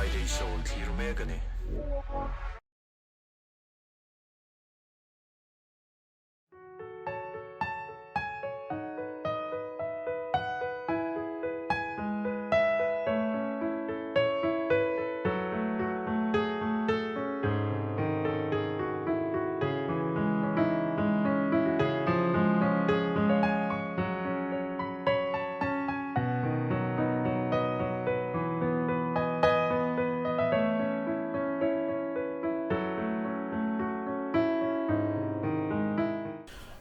Friday Show thlir mek a ni.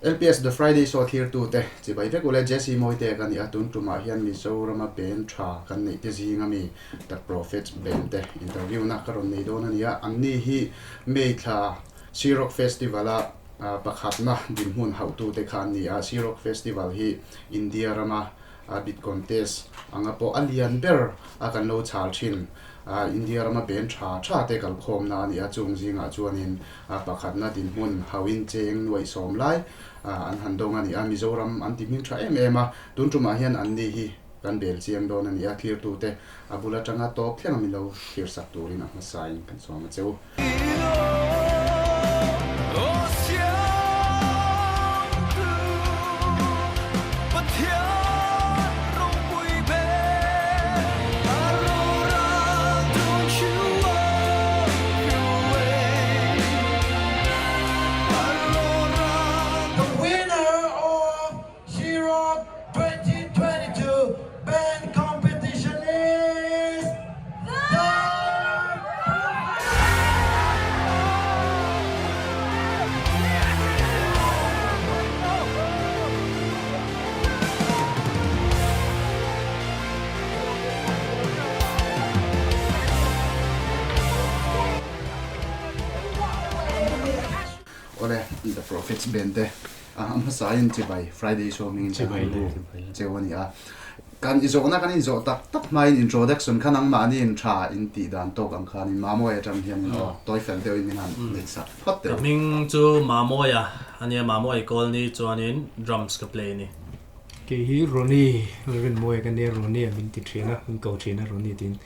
LPS The Friday Show thirtute chibai vek ule Jesse Mawite ka ni a, tun tumah hian Mizorama band tha kan neih te zing ami The Prophets band te interview na ka rawn nei dawn a ni a, anni hi May thla Sea-Rock Festival a Pakhatna dinhmun hauhtute kha an ni a, Sea-Rock Festival hi India rama bid contest anga pawh a lian ber a kan lo chhal thin. India rama band tha tha te kalkhawmna a ni a, chung zingah chuanin pakhatna dinhmun hauhin cheng nuaih sawm lai an han dawng a ni a, Mizoram an ti hming tha em em a, tun tumah hian anni hi kan bel chiang dawn a ni a, thlirtute a bul atanga tawp thleng a min lo thirsak turin a hmasain kan sawm a che u. The winner of Sea-Rock 2022 Band Competition is The Awle, The Prophets Band te A hmasa in chibai Friday show hmingin kan han bu cheu a ni a. Kan i zawhna kan inzawh tak tak hmain introduction kha nangmahni in tha in tih dan tawk ang khanin Mamawia atang hian in aw tawi fel deuhin min han neih sak phawt teh. Ka hming chu Mamawia a nia, Mamawia Colney chuanin drums ka play a ni. Kei hi Ronnie Lalrinmawia ka nia, Ronnie a min ti thin a, min ko thin a Ronnie tiin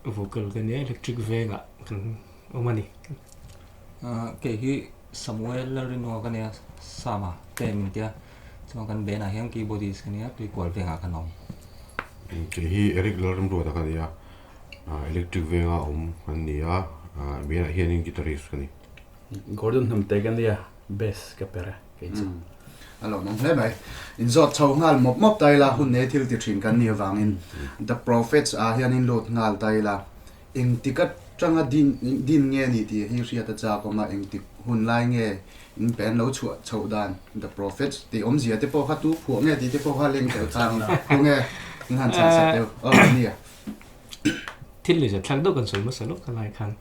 vocal ka nia, electric vengah kan awm a ni. Kei hi Samuel Lalrinua ka nia, Sama te min tia, chuan kan band ah hian keyboardist ka nia, Tuikual vengah kan awm. Kei hi Eric Lalrimruata ka nia, electric venga awm kan ni a, band ah hianin guitarist ka ni. Gordon Hnamte ka nia, bass ka per a kei chu. A lawmawm hle mai. Inzawt chho nghal mawp mawp ta ila, hun nei thil ti thin kan nih avangin The Prophets ah hian in lut nghal ta ila, Engtik atanga din din nge ni tih hi hriat a chak awm a, engtik hun lai nge in pen lo chhuah chhoh dan The Prophets tih awmzia te pawh kha tu phuah nge tih te pawh kha leng tel khan tu nge in han chhan sak deuh aw nia. Thil leh zathlak deuh kan sawi hmasa lawk a lai khan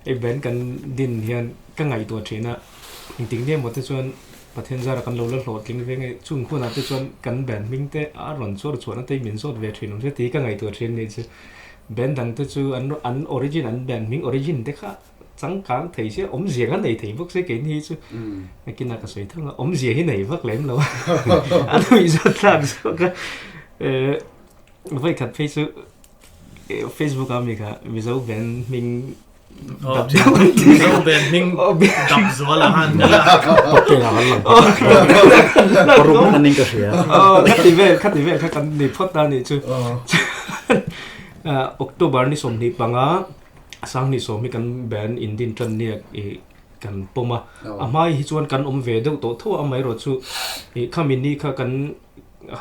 hei band kan din hian ka ngaihtuah thin a, engtik nge maw te chuan Pathian zara kan lo la hlawhtling ve nge chung hunah te chuan kan band hming te a rawn chawr chhuahna te hi min zawt ve thin awm se tih ka ngaihtuah thin nih chu. Band dang te chu an an origin an band hming origin te kha changkang thei se awmzia kha nei thei bawk se keini hi chu nakinah ka sawi thang a awmzia hi nei vak lem lo a nuih zawt thlak zawk a eh vawikhat phei chu Facebook a mi kha Mizo band hming Mizo band hming dap zual a han khati vel khati vel kha kan ni phawt ta nih chu October ni 25 sanghnih sawm hi kan band in din tan nia i kan pawm a a hmai hi chuan kan awm ve deuh tawh tho a amaherawh chu i khami ni kha kan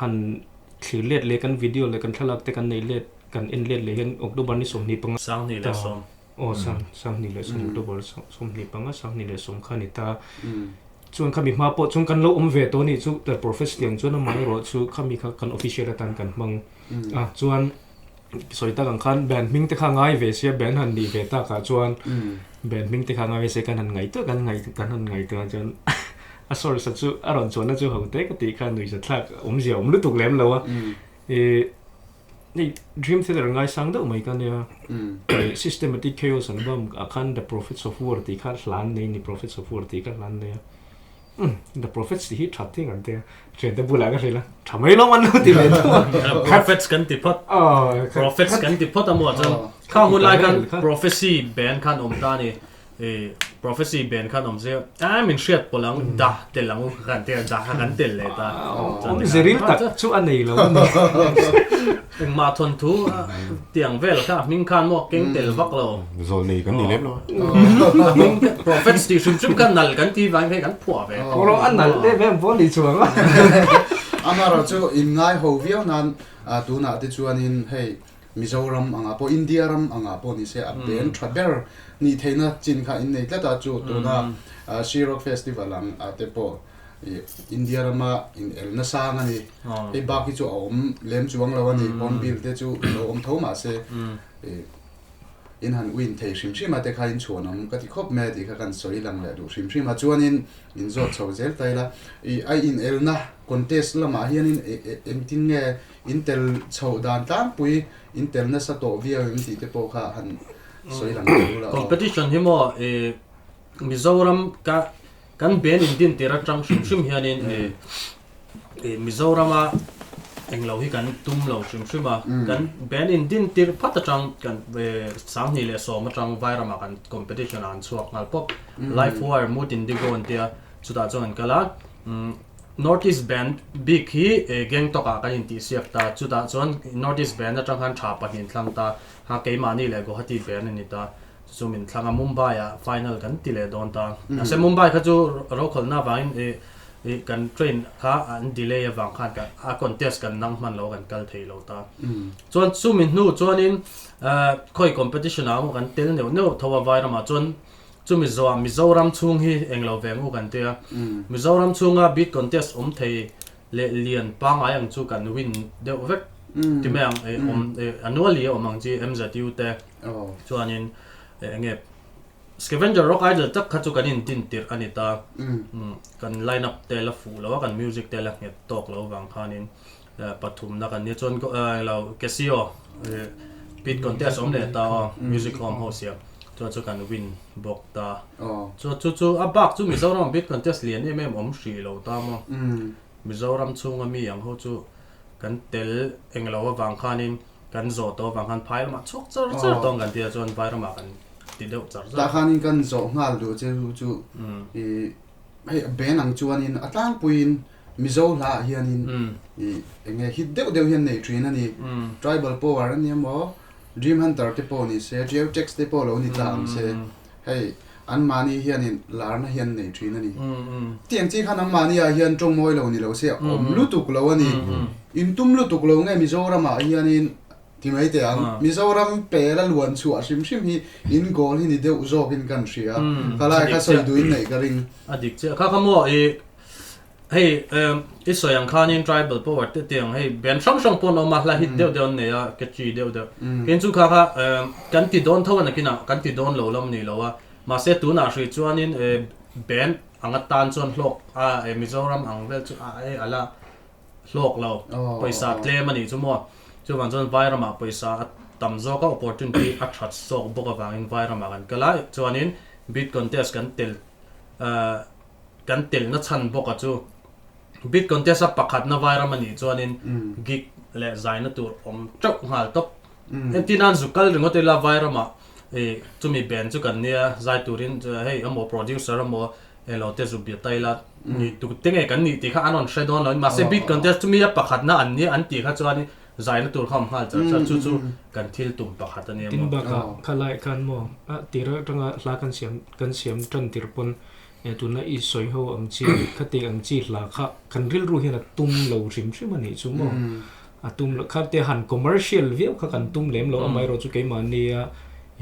han thlir let leh kan video leh kan thlalak te kan nei let Kan en let leh hian October ni 25. 2010. Aw 2010 October 25 2010 kha a ni ta. Chuan khami hma pawh chuan kan lo awm ve tawh a nih chu The Prophets tiang chuan amaherawh chu khami kha kan official atan kan hmang a. Chuan sawi tak ang khan band hming te kha ngai ve sia band han nih ve takah chuan band hming te kha ngai ve sia kan han ngaihtuah kan kan han ngaihtuah chuan a source a chu a rawn chuanna chu ho te ka tih kha nuihzathlak awmzia awm lutuk lem lo a. Hei Dream Theater ngaisang deuh mai ka nia. Systematic Chaos album ah khan The Prophets of War tih kha hla an nei a ni, Prophets of War tih kha hla an nei a. The Prophets tih hi tha thing an tia. Thiante bulah ka hrilh a, tha mai lo an lo ti ve thung a. Prophets kan ti phawt. Prophets kan ti phawt a maw chuan. Khang hun lai khan Prophecy band khan awm ta a ni. Prophecy band khan awm se a min hriat pawlh ang dah tel ang u kan ti a, dah kha kan tel leh ta. Awmze ril tak chu a nei lo a ni. Engmah thawnthu tiang vel kha a hming khan maw keng tel vak lo. Zawl nei kan ni lem lo a. A hming Prophets tih hrim hrim kha nal kan ti vang hian kan phuah ve. Kawng a nal em em pawh a ni chuang a. Amaherawhchu inngai ho viau nan tunah te chuanin hei Mizoram angah pawh India ram angah pawh ni se a band tha ber nih theihna chin kha in nei tlat a, chu tuna She Rock Festival ang ah te pawh India rama in el nasang a ni. Hei bak hi chu a awm lem chuang lo a ni, Hornbill te chu lo awm tho mah se in han win thei hrim hrim a te kha in chhuan awm ka ti khawp mai a tih kha kan sawi lang leh duh hrim hrim a, chuanin in zawt chho zel ta ila a inelna contest lamah hianin engtin nge In tel chhoh dan tlangpui, in tel nasa tawh viau em tih te pawh kha han sawi lang thei ula aw. Competition hi maw i Mizoram ka kan band in din tir atang hrim hrim hianin i i Mizorama englo hi kan tum lo hrim hrim a, kan band in din tir phat atang kan 2010 atang Vairama kan competition ah an chhuak nghal pawp. Life Wire Mood Indigo an tia chutah chuan an kal a. North East Band bik hi Gangtok ah kan intihsiak ta, chutah chuan North East Band atang khan tha pahnih thlang ta, ha keimahni leh Guwahati Band a ni ta, chu chu min thlang a, Mumbai ah final kan ti leh dawn ta. Mahse Mumbai kha chu rokhawlhna avangin ih kan train kha an delay avang khan a contest kan nang hman lo kan kal thei lo ta. Chuan chumi hnu chuanin khawi competition ah emaw kan tel neuh neuh tho a Vairamah chuan Chumi zawhah Mizoram chhung hi englo ve ang u kan ti a. Mizoram chhunga beat contest awm thei leh lian pangngai ang chu kan win deuh vek ti mai ang awm annually a awm ang chi MZU te chuanin enge Scavenger Rock Idol tak kha chu kan in din tirh a ni ta. Kan line up te la fuh lo a, kan music te la nghet tawk lo vang khanin pathumna kan nia chuan englo Casio beat contest awm leh ta aw music home ho siam chuan chu kan win bawk ta chuan chu chu a bak chu Mizoram beat contest lian em em awm hrih lo ta maw Mizoram chhunga mi ang ho chu kan tel englo avang khanin kan zawh tawh avang khan phai lamah chhuak char char tawng kan tia chuan vai ramah kan ti deuh char char tah khanin kan zawh nghal duh che chu i hei band ang chuanin a tlangpuiin Mizo hla ah hianin i eng nge hit deuh deuh hian nei thin a ni. Tribal Power a nia maw, Dream Hunter te pawh ni se, Geo Tex te pawh lo ni ta ang se, hei anmahni hianin larna hian nei thin a ni. Tiang chi khan anmahni ah hian tawng mawi lo ni lo se awm lutuk lo a ni. Intum lutuk lo nge Mizoram ah hianin Ti mai teh ang. Mizoram pela luan chhuah hrim hrim hi in goal hi ni deuh zawkin kan hria. Ka lai kha sawi duhin neih ka ring. A dik chiah. Kha kha maw i hei i sawi ang khanin tribal power te tiang hei band hrang hrang pawh an awm a, hla hit deuh deuh an nei a, catchy deuh deuh. Kei chu kha kha kan ti dawn tho a nakinah kan ti dawn lo lam ni lo a. Mahse tunah hrih chuanin band anga tan chuan hlawk a Mizoram ang vel chu a a la hlawk lo, pawisa tlem a nih chu maw. Chuvang chuan Vairamah pawisa a tam zawk a, opportunity a that zawk bawk avangin Vairamah kan kal a, chuanin bid contest kan tel kan telna chhan bawk a chu bid contest a pakhatna Vairam a nih chuanin gig leh zaina tur awm teuh nghal tawp. Entirnan zu kal ringawt ila Vairamah chumi band chu kan nia zai turin hei emaw producer emaw Elo te zu bia ta ila ni tu te nge kan nih tih kha an rawn hre dawn lo in mahse beat contest chumi a pakhatna an nia an tih kha chuan zaina tur kha awm nghal char char chu chu kan thil tum pakhat a nia maw. Tin bakah kha lai khan maw a tir atanga hla kan siam kan siam tan tir pawn e tuna i sawi ho ang chi khati ang chi hla kha kan rilru hian a tum lo hrim hrim a nih chu maw a tum lo kha te han commercial viau kha kan tum lem lo amaherawh chu keimahnia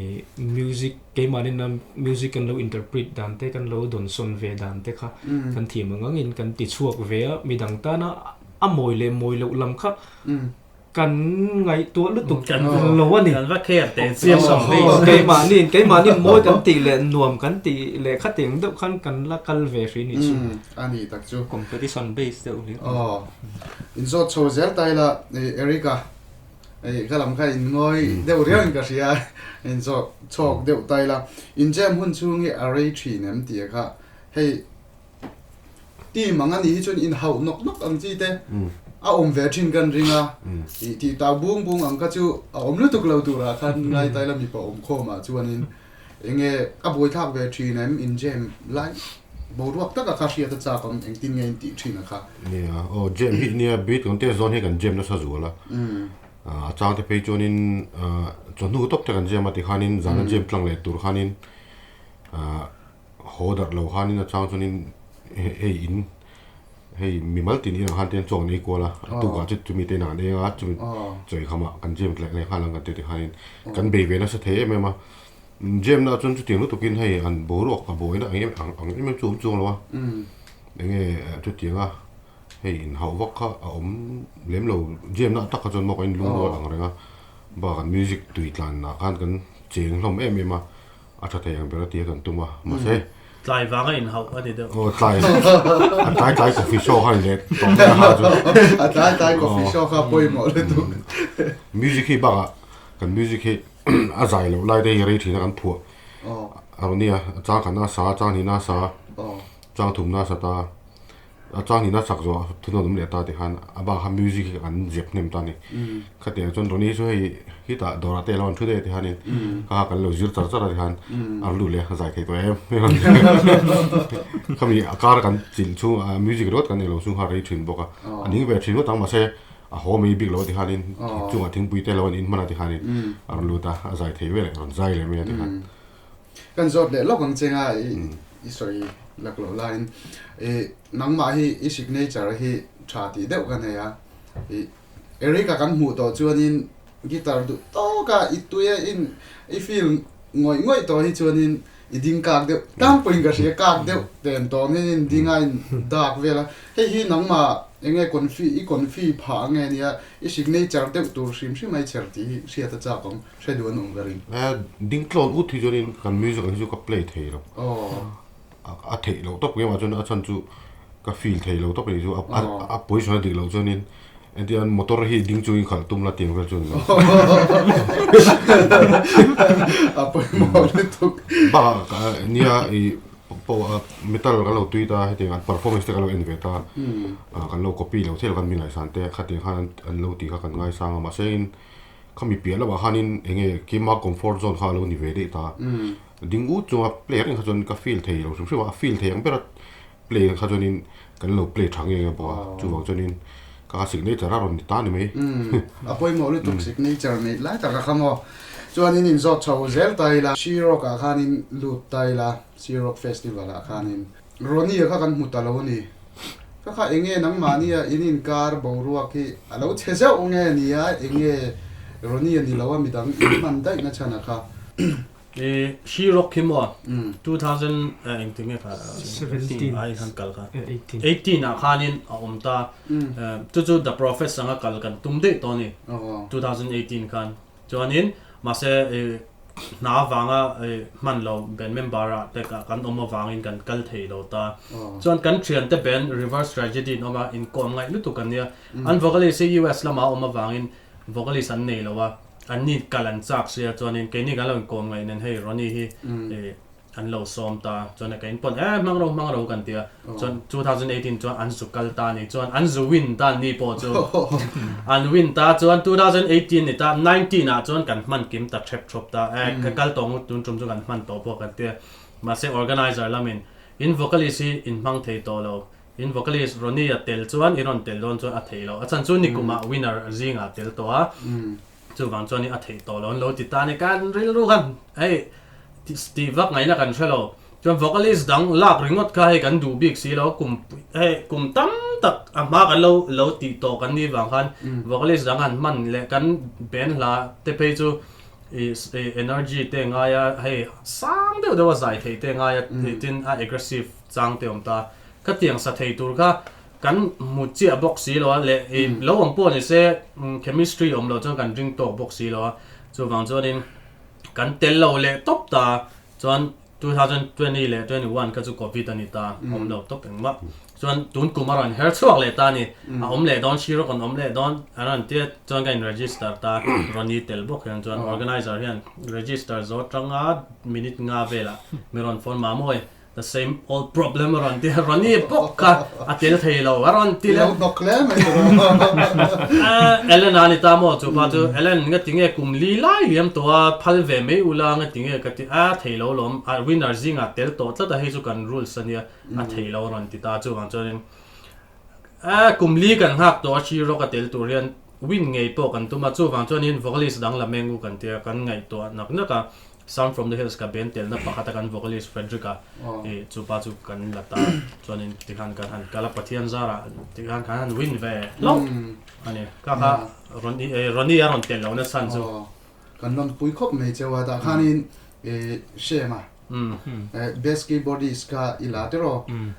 ih music Keimahni na music kan lo interpret dan te, kan lo dawnsawn ve dan te kha kan thiam ang angin kan ti chhuak ve a, midang tana a mawi leh mawi loh lam kha kan ngaihtuah lutuk lo a ni. Kan va care teh chiang lo. Keimahni, keimahni mawi kan tih leh nuam kan tih leh khatiang deuh khan kan la kal ve hri ni chu. A ni tak chu. Competition base deuh hlir. Aw. Inzawt chho zel ta ila Eric-a. Hei ka lam kha in ngawi deuh riau in ka hria in zawh chhawk deuh ta ila in jam hun chhung hi a rei thin em tih kha hei team ang a nih hi chuan in hauh nawk nawk ang chi te. a awm ve thin kan ring a, i tih tau bung bung ang kha chu a awm lutuk lo turah khan ngai tai la mipa awm khawmah chuanin enge a buaithlak ve thin em in jam lai boruak taka kha hriat a chak awm engtin nge in tih thin a kha. Nia, aw jam hi nia beat kan test dawn hi kan jam nasa zual a, a chang te phei chuanin chawhnu tawp te kan jam a tikhanin zana jam tlang leh tur khanin haw darh lo khanin a chang chuanin hei in hei mimal tin inah khan te an chaw an ei kual a a tukah chu chumi te inah an eng a chumi chawi khamah kan jam leh leh nghal ang kan ti ti khanin kan bei ve nasa thei em em a jam na chuan chutiang lutukin hei an boruak a buaina ang em ang em em chu a awm chuang lo a enge chutiang a hei inhauh vak kha a awm lem lo jam na tak kha chuan maw kan inlungrual ang reng a bakah music tui tlanah khan kan cheng hlawm em em a. A tha thei ang ber a tia kan tum a, mahse. Tlai vanga inhauh a ni deuh. Aw tlai, a tlai tlai coffee show kha ni leh tawh mai a ha chu. A tlai tlai coffee show kha pawimawh lutuk. Music hi bakah kan music hi a zai loh lai te hi rei thina kan phuah. A rawn nia, a chang khatna a sa, a chang hnihna a sa, chang thumna a sa ta. A chang hnihna sak zawh thunawn awm leh ta ti khan a bak kha music hi an zep hnem ta a ni. Khatiang chuan Ronnie chu hei hitah dawrah te a lo an thu daih a ti khanin kha kha kan lo zir char char a ti khan a rawn lut leh a zai thei tawh em. Khami a kar kan chilh chhung a music ringawt kan nei lo chhung kha a rei thin bawk a, a ning ve thin ngawt ang mahse a haw mai bik lo a ti khanin chungah thingpui te lo an in hman a ti khanin a rawn lut a, a zai thei vel a rawn zai leh mai a ti khan. Kan zawt leh lawk ang che nga i sawi lak loh laiin i nangmah hi i signature hi tha tih deuh ka nei a, i Eric-a kan hmuh tawh chuanin guitar duh tawka i tuia in i feel ngawih ngawih tawh hi chuanin i ding kak deuh tlangpuiin ka hria kak deuh ten tawn hian in ding a in dak vel a, hei hi nangmah enge confi i confi phah nge nia i signature deuh tur hrim hrim a i chher tih hi hriat a chak awm. Hre duh an awm ka ring. Ding tlawn ut hi chuanin kan music ang hi chu ka play thei lo. A theih loh tawp nge mah chuan a chhan chu ka feel thei lo tawp a nih chu a position a dik loh chuanin engtin motor hi ding chungin khalh tum la tiang vel chu a ni lo. A pawimawh lutuk. Bakah nia i metal kan lo tui ta hetiang an performance te kan lo en ve ta kan lo copy lo thei lo kan mi ngaihsan te khatiang khan an lo tih kha kan ngaisang a mahse in Khami piah lamah khanin eng nge keima comfort zone kha a lo ni ve daih ta. Ding ut chunga play reng kha chuan ka feel thei lo hrim hrim a, a feel thei ang bera play kha chuanin kan lo play tha nge nge bawk a, chuvang chuanin ka kha signature a rawn ni ta ni mai. A pawimawh lutuk signature neih lai tak a kha maw. Chuanin inzawt chho zel ta ila, She-Rock ah khanin lut ta ila, She-Rock festival ah khanin Ronnie-a kha kan hmu ta lo a ni. Ka kha enge nangmahnia in inkar boruak hi a lo chhe zeuh nge nia enge Ronnie-a ni lo a midang in hman daih na chhan a kha. I She Rock hi maw 2000 engti nge kha 17 ai khan kal kha 18 ah khanin a awm ta chu chu The Prophets anga kal kan tum daih tawh a ni 2018 khan. Chuanin mahse hna avanga hman lo band member ah te kan awm avangin kan kal thei lo ta. Chuan kan thiante band Reverse Tragedy an awm a, inkawm ngaih lutuk an nia. An vocalist hi US lama awm avangin vocalist an nei lo a, an ni kal an chak sia chuanin keini kan lo inkawm ngaih nen hei Ronnie hi An lo sawm ta, chuan ka inpawn e hmang ro hmang ro kan ti a, chuan 2018 chuan an zu kal ta a ni, chuan an zu win ta ni pawh chu an win ta, chuan 2018 ni ta 19 ah chuan kan hman kim ta thep thawp ta, e ka kal tawh ngut tun tum chu kan hman tawh pawh kan ti a, mahse organizer lamin in vocalist hi in hmang thei tawh lo, in vocalist Ronnie a tel chuan i rawn tel dawn chuan a thei lo, a chhan chu nikumah winner zingah a tel tawh a. Chuvang chuan a theih tawh lo an lo ti ta a ni. Kan rilru khan hei tih vak ngaihna kan hre lo. Chuan vocalist dang lak ringawt kha hei kan duh bik si lo. Kum hei kum tam tak a hma kan lo lo tih tawh kan nih vang khan vocalist dang han hman leh kan band hla te phei chu ih energy te ngai a hei sang deuh deuh a zai theih te ngai a tin a aggressive chang te awm ta. Khatiang sa thei tur kha Kan hmu chiah bawk si lo a leh i lo awm pawh ni se chemistry awm lo chuan kan ring tawk bawk si lo a, chuvang chuanin kan tel lo leh tawp ta chuan 2020 leh 21 kha chu covid a ni ta awm lo tawp engmah chuan tun kum a rawn her chhuak leh ta a ni a awm leh dawn sir rawn awm leh dawn an rawn tia chuan ka in register ta rawn i tel bawk hian chuan organizer hian register zawh tanga minute nga velah mi rawn phone mah mawi. The same old problem a rawn ti a, Ronnie bawk kha a tel thei lo a rawn ti leh. I lo hnawk hle mai tur a. Ellen a ni ta maw chu pa chu, Ellen nga tinge kum li lai liam tawh a, phal ve mai ula nga tinge ka ti a, thei lo lawm, a winner zingah tel tawh tlat a, hei chu kan rules a nia, a thei lo a rawn ti ta chuvang chuanin a kum li kan nghak tawh a, She Rock a tel tur hian win ngei pawh kan tum a, chuvang chuanin vocalist dang la meng u kan tia, kan ngaihtuah nak nak a. Sound from the Hills ka band telna pakhat a kan vocalist Frederick a i chupa chu kan la ta chuanin tikhan kan han kal a Pathian zarah tikhan kan han win ve hlauh a ni ka kha Ronnie Ronnie a rawn tel lohna chhan chu. Kan rawn pui khawp mai cheu a tah khanin i Shem a best keyboardist kha i la tiraw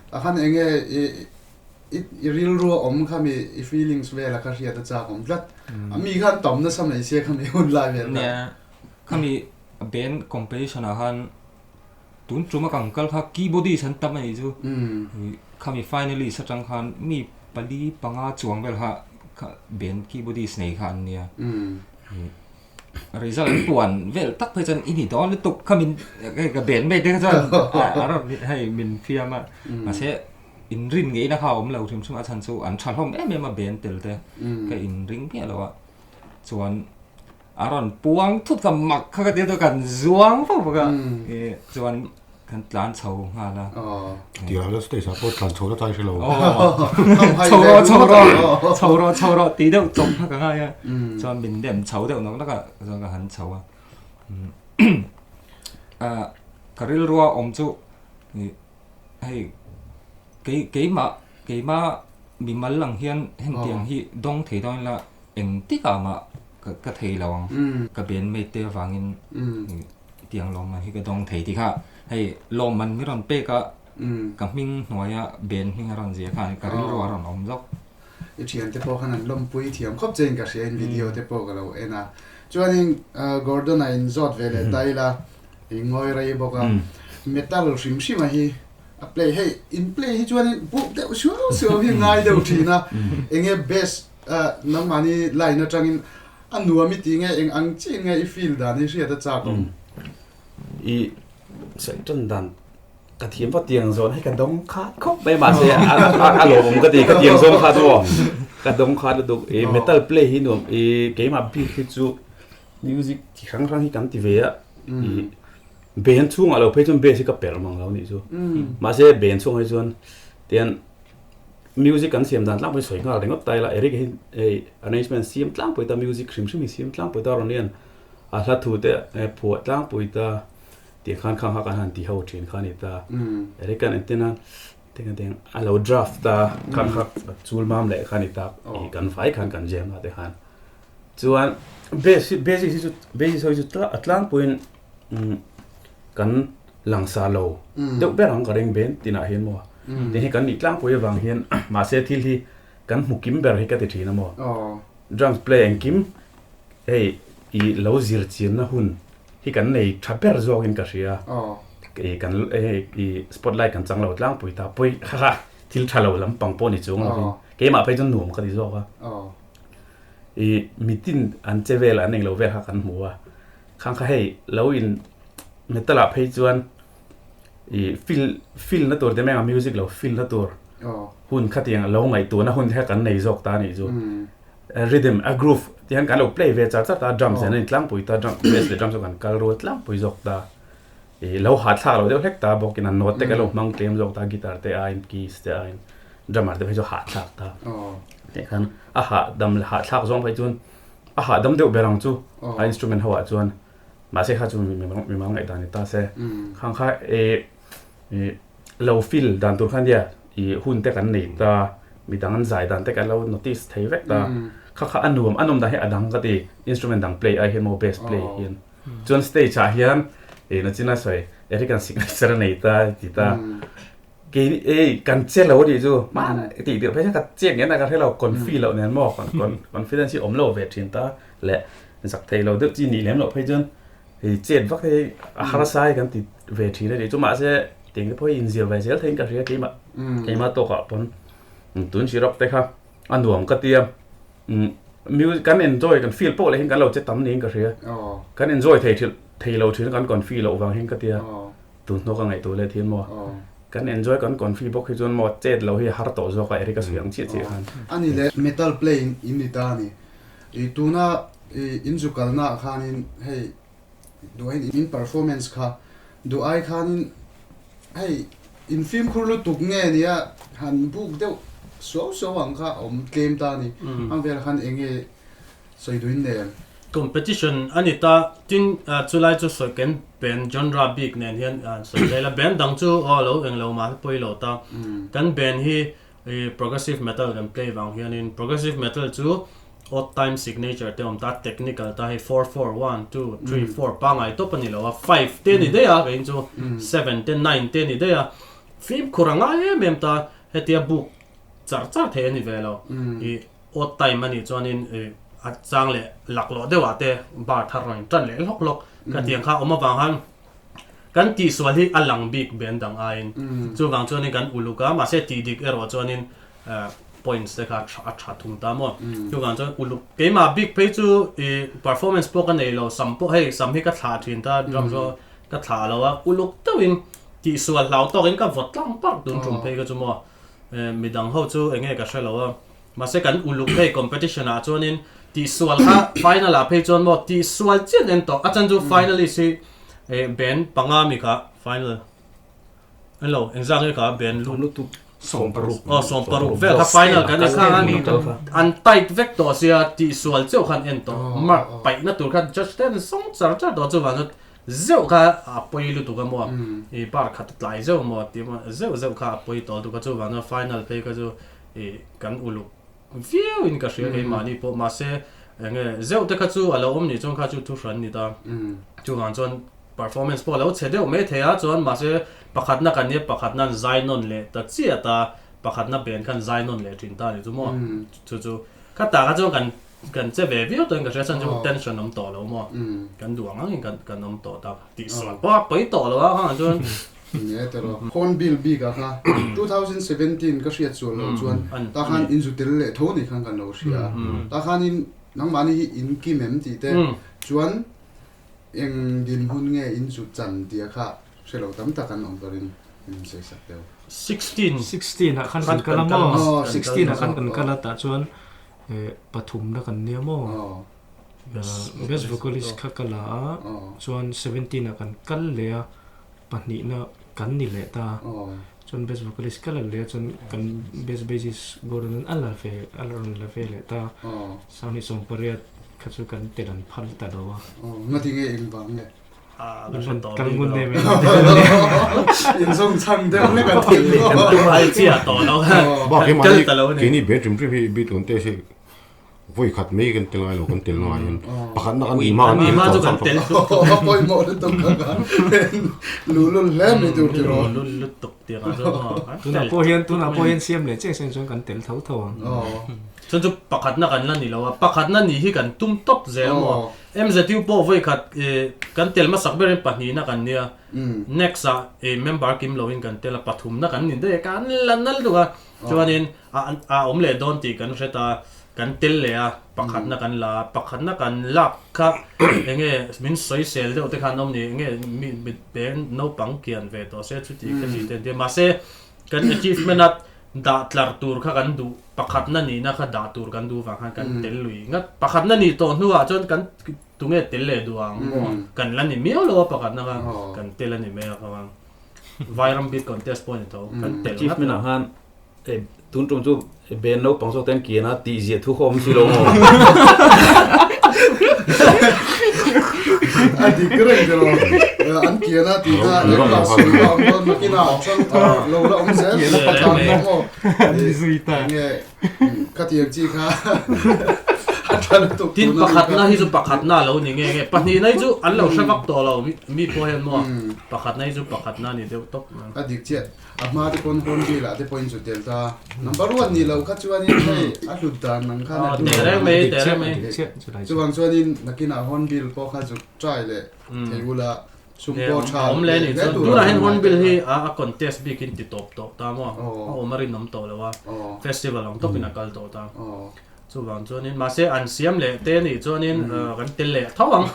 tah khan enge i i rilru a awm kha mi i feelings vel a kha hriat a chak awm tlat a mi khan tam nasa mai sia kha mi hun lai vel kha. Khami band competition ah khan tun tum a kan kal kha keyboardist an tam a nih chu. Khami finalist atang khan mi pali panga chuang vel kha band keyboardist nei kha an nia. Result an puan vel tak phei chuan i ni dawn lutuk khami ka band mate te kha chuan a rawn hei min fiam a. Mahse inrin ngeina kha a awm lo hrim hrim a chhan chu an tha hlawm em em a band tel te ka inring miah lo a. Chuan A rawn puang thut kha mak kha ka ti a kan zuang fo bawk a chuan kan tlan chho nghal a. Tirah chuan stage ah pawh tlan chho na chai hre lo. Chho rawh chho rawh chho rawh chho rawh tih deuh chawp kha ka ngai a chuan min nem chho deuh nawk nawk a chuan ka han chho a. Ka rilrua awm chu hei kei keimah keimah mimal ang hian hengtiang hi dawng thei dawn ila Engtikah mah ka thei lo ang. Ka ben mate te avangin tiang lawmman hi ka dawng thei tih kha hei lawmman mi rawn pek a ka hming hnuaia ben hming a rawn zia khan ka rilru a rawn awm zawk. I thiante pawh khan an lawmpui thiam khawp che in ka hria in video te pawh ka lo en a. Chuanin Gordon-a in zawt ve leh ta ila i ngawi rei bawk a. Metal hrim hrim a hi a play hei in play hi chuanin buk deuh suau suau hi ngai deuh thin a. Enge best Nangmahni line atangin a nuam i ti nge eng ang chiah nge i feel dan hi hriat a chak awm? I sawi tan dan ka thiam va tiang zawn hei ka dawng khat khawp mai mahse a lawmawm ka ti ka tiang zawng khat maw ka dawng khat lutuk i metal play hi nuam i keimah bik hi chu music chi hrang hrang hi kan ti ve a i band chhungah lo phei chuan bass hi ka perh mang lo nih chu mahse band chhungah hi chuan tian Music kan siam dan tlangpui sawi nghal ringawt ta ila Eric hi hei arrangement siam tlangpui ta music hrim hrim hi siam tlangpui ta rawn hian a hla thu te phuah tlangpui ta tih khan khang kha kan han ti ho thin kha a ni ta Eric an entir nan teng teng a lo draft ta khang kha chul mam leh kha a ni ta ih kan vai khan kan jam a te khan chuan bass hi basic hi chu basic ho hi chu a tlangpuiin kan Langsa lo deuh ber ang ka ring ben tinah hian maw ti hi kan nih tlangpui avang hian mahse thil hi kan hmu kim ber hi ka ti thin a maw drums play engkim hei i lo zir chianna hun hi kan nei tha ber zawkin ka hria i kan hei i spotlight kan chang lo tlangpui ta pawi kha kha thil tha lo lampang pawh ni chuang lovin keimah phei chuan nuam ka ti zawk a i mitin an che vel an englo vel kha kan hmu a. Khang kha hei lo in metal ah phei chuan i feel feel na tur te mai ang music lo feel na tur hun khatiang lo ngaihtuahna hun te kha kan nei zawk ta a nih chu. Rhythm a groove ti hian kan lo play ve char char ta a drums hian a intlangpui ta drum bass leh drums chu kan kal rual tlangpui zawk ta. I lo hahthlak lo deuh hlek ta bawk in a note te kan lo hmang tlem zawk ta guitar te aiin keys te aiin drummer te phei chu hahthlak ta. Teh khan a hahdam leh hahthlak zawng phei chuan A hahdam deuh ber ang chu a instrument ho ah chuan mahse kha chu mi mal ngaihdan ni ta se khang kha e lo feel dan tur khan nia i hun te kan nei ta midang an zai dan te kan lo notice thei vek ta kha kha a nuam a nawm dan hi a dang ka ti instrument dang play ai hian maw bass play hian chuan stage ah hian e nachina sawi Eric an signature a nei ta ti ta. Kei ei kan che lo anih chu hmana tih tirh phei chuan ka chiak ngen a ka hre lo confi loh nen maw confidence hi awm lo ve thin ta leh zak thei lo deuh chi nih lem loh phei chuan hei chet vak hi a harsa hi kan ti ve thin a nih chu mahse tiang te pawh hi inzir ve zel theiin ka hria keimah keimah tawkah pawn tun Xerox te kha a nuam ka tia music kan enjoy kan feel pawh leh hian kan lo che tam niin ka hria kan enjoy thei thei lo thin kan confi loh vang hian ka tia. Tun hnu ka ngaihtuah let hian maw kan enjoy kan confi bawk hi chuan maw chet lo hi a har tawh zawk a Eric a sawi ang chiah chiah khan. Ani le metal play in ni ta a ni. I tuna i in zu kalna ah khanin hei duh aiin in performance kha duh ai khanin hei in fimkhur lutuk nge nia han buk deuh suau suau ang kha a awm tlem ta a ni. Ang velah khan eng nge sawi duhin nei ang. Competition a ni ta, tin chulai chu sawi kan band genre bik nen hian sawi zel a, band dang chu aw lo englo mah pawi lo ta, kan band hi progressive metal kan play vang hianin progressive metal chu odd time signature te awm ta, technical ta hei four four one two three four pangai tawp a ni lo a, five te ni daih a kei chu seven te nine te ni daih a, fimkhur a ngai em em ta, hetia book char char thei a ni ve lo, i. Odd time a nih chuanin a chang leh laklawh deuhah te bar thar rawn tan leh hlawk hlawk ka tiang kha awm avang khan kan tihsual hi a lang bik ben dang aiin chuvang chuanin kan uluk a mahse tih dik erawh chuanin points te kha a tha thung ta maw chuvang chuan uluk keimah bik phei chu i performance pawh ka nei lo sam pawh hei sam hi ka thlah thin ta drum chu ka thlah lo a uluk deuhin tihsual hlau tawkin ka vawt tlang parh tun tum phei kha chu maw midang ho chu enge ka hre lo a. Mahse kan uluk hei competition ah chuanin tihsual kha final ah phei chuan maw tihsual chian en tawh a chan chu finalist hi eh band panga mi kha final en lo engzak nge kha band lu lutuk 70 aw 70 vel kha final kan ni kha an tight vek tawh sia tihsual cheuh khan en tawh mark paih na tur kha judge ten sawng char char tawh chuvang chuan zeuh kha a pawi lutuk a maw i bar khat tlai zeuh maw tih maw zeuh zeuh kha a pawi tawh lutuk a chuvang chuan final phei kha chu I kan uluk viau in ka hria keimahni pawh mahse enge zeuh te kha chu a lo awm nih chuan kha chu thu hran ni ta chuvang chuan performance pawh a lo chhe deuh mai thei a chuan mahse pakhatna kan nia pakhatna an zai nawn leh ta chiah ta pakhatna ben khan zai nawn leh thin ta ni chu maw chu chu kha tah kha chuan kan kan che ve viau tawhin ka hria chuan chu tension awm tawh lo maw kan duh ang angin kan kan awm tawh ta tihsual pawh a pawi tawh lo a khangah chuan Nge tawh lo. Hornbill bik ah kha 2017 ka hriat sual loh chuan tah khan in zu tel leh tho ni khan kan lo hria a. Tah khanin nangmahni hi in kim em tih te chuan eng dinhmun nge in zu chan tih a kha hre lo tam tak an awm ka ring in sawi sak deuh. 16. 16 ah khan kan kal a maw? 16 ah khan kan kal a tah chuan pathumna kan nia maw? Best vocalist kha ka la a chuan 17 ah kan kal leh a. Pahnihna kan ni leh ta. Chuan best vocalist ka la leh a chuan kan best bassist Gordon an a la ve a la rawn la ve leh ta. Sanghnih 18 kha chu kan tel an phal ta lo a. Ngati nge eng vang nge? Kal ngun em em. Inzawm chhan deuh hlek a thil leh kan tum a chiah tawh lo. Bak hi mahni keini band hrim hrim hi beat contest hi Vawi khat mai kan tel ngai lo kan tel ngai in pakhat na kan ni hma kan hma chu kan tel a pawimawh lutuk ka ka lulul hle mai tur ti rawh lulul lutuk ti ka chu tunah pawh hian tunah pawh hian siam leh chiah sen chuan kan tel tho tho ang chuan chu pakhat na kan la ni lo a pakhat na ni hi kan tum tawp zel maw MZU pawh vawi khat kan tel hmasak ber in pahnih na kan nia next ah member kim lo in kan tel a pathum na kan ni daih a kan la nal lutuk a chuanin A awm leh dawn tih kan hre ta, kan tel leh a, pakhatna kan la a, pakhatna kan lak kha enge min sawisel deuh te khan awm ni, enge mi mitpeng naupang kian ve tawh se chuti ka ti te an ti a, mahse kan achievement a dah tlar tur kha kan duh, pakhatna nihna kha dah tur kan duh vang khan kan tel lui ngat, pakhatna nih tawh hnuah chuan kan tunge tel leh duh ang maw, kan la ni miau lo a pakhatna kha kan tel a ni mai a kha Vairam beat contest pawh a ni tho, kan tel ngat. Achievement ah khan Tun tum chu ben naupang zawk ten kian a tih ziah thu kha awm si lo maw? A dik reng tiraw? An kian a tih kha engmah sawi pah awm dawn nakin ah chang lo la awm zel pakhat maw maw? Enge khatiang chi kha a tha lutuk Tin pakhatna hi chu pakhatna a lo ni nge nge pahnihna hi chu an lo hre vak tawh lo mi pawh hian maw pakhatna hi chu pakhatna a ni deuh tawp. A dik chiah. A hma te pawn Hornbill ah te pawhin chu tel ta. Number one nih loh kha chuanin hei a hlut dan ang khan a hlu lo. Tereng mai, tereng mai. Chuvang chuanin nakinah Hornbill pawh kha zuk try leh thei ula sum pawh tha awm leh nih chuan tunah hian Hornbill hi a contest bikin ti tawp tawh ta maw? A awm a rinawm tawh lo a, festival ang tawpin a kal tawh ta. Chuvang chuanin mahse an siam leh te nih chuanin kan tel leh tho ang.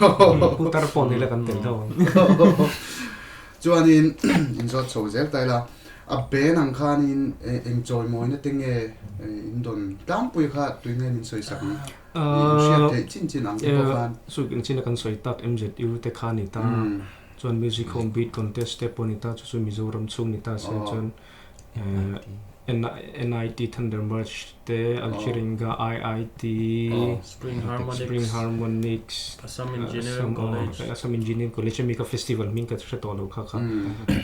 Putar pawh nila kan tel tho ang. Chuanin inzawt chho zel ta ila, a band ang khanin eng chawimawina te nge in dawn tlangpui kha tui nge min sawi sak ang? In hriat theih chin chin ang te pawh khan. Chu engchina kan sawi tak MZU te kha ni ta, chuan Music Home Beat Contest te pawh ni ta, chu chu Mizoram chhung ni ta se chuan NIT Thunder March te, Alchiringa, IIT, Spring Harmonics, Spring Harmonics, Assam Engineering College, Assam Engineering College ami kha festival hming ka hre tawh lo kha kha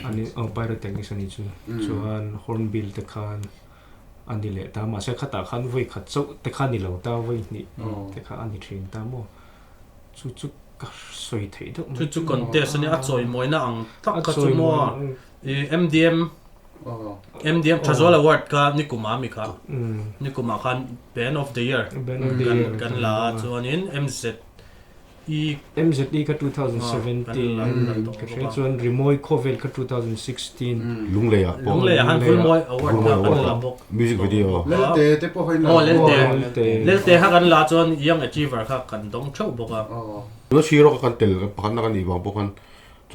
ani oh pyrotechnics ani chu chuan Hornbill te khan ani leh ta mahse khatah khan vawi khat chauh te kha ni lo ta vawi hnih te kha ani thin ta maw chu chu ka sawi theih deuh mai chu chu contest ani a chawimawina ang tak kha chu maw MDM MDM Thazual Award kha nikuma mi kha nikuma khan Band of the Year kan la a chuanin MZE MZE kha 2017 ka hria chuan Rimawi Khawvel kha 2016 Lunglei ah pawh Lunglei ah khan Vulmawi Award kha kan la bawk Music video Lelte te pawh kha in la Aw Lelte Lelte kha kan la chuan Young Achiever kha kan dawng theuh bawk a. Tuna Sirok a kan tel pakhatna kan nih vang pawh khan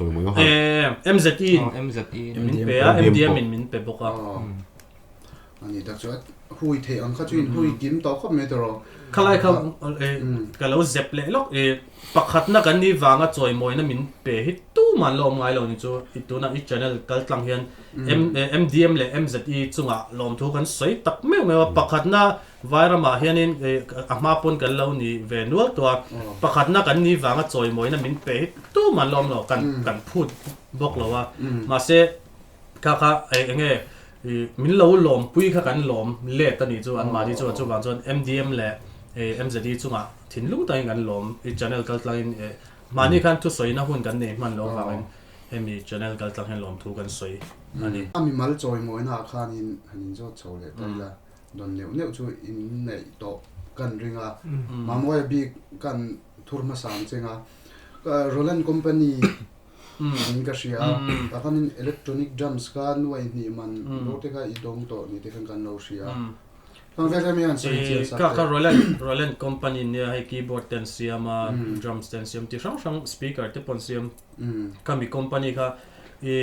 MZE in min pe a, MDM in min pe bawk a. Ani tak chu a hui theih ang kha chu in hui kim tawh khawp mai tawh. Khalai kha ka lo zep leh lawk i pakhatna kan ni vanga chawimawina min pe hi tuman la awm ngai lo ni chu i tuna i channel kal tlang hian MDM leh MZE chungah lawmthu kan sawi tak meuh meuh a pakhatna Vairamah hianin a hma pawn kan lo ni ve nual tawh a, pakhatna kan ni vanga chawimawina min pe hi tum an la awm lo, kan kan phut bawk lo a, mahse kha kha eng nge min lo lawmpui kha kan lawm let a nih chu anmahni chuan chuvang chuan MDM leh MZE chungah thinlung takin kan lawm i channel kal tlangin mahni khan thusawina hun kan nei hman lo avangin hemi channel kal tlang hian lawmthu kan sawi a ni. A mimal chawimawina ah khanin han inzawt chho leh ta ila. Dawn neuh neuh chu in neih tawh kan ring a, Mamawia bik kan thur hmasa ang cheng a, Roland company in ka hria a, tah khanin electronic drums kha nuai hnih man bawr te kha i dawng tawh ni te khan kan lo hria a. Khang vel hian mi han sawi chian sak teh. Ka Roland Roland company nia hei keyboard te an siam a, drums te an siam ti hrang hrang speaker te pawh an siam. Khami company kha i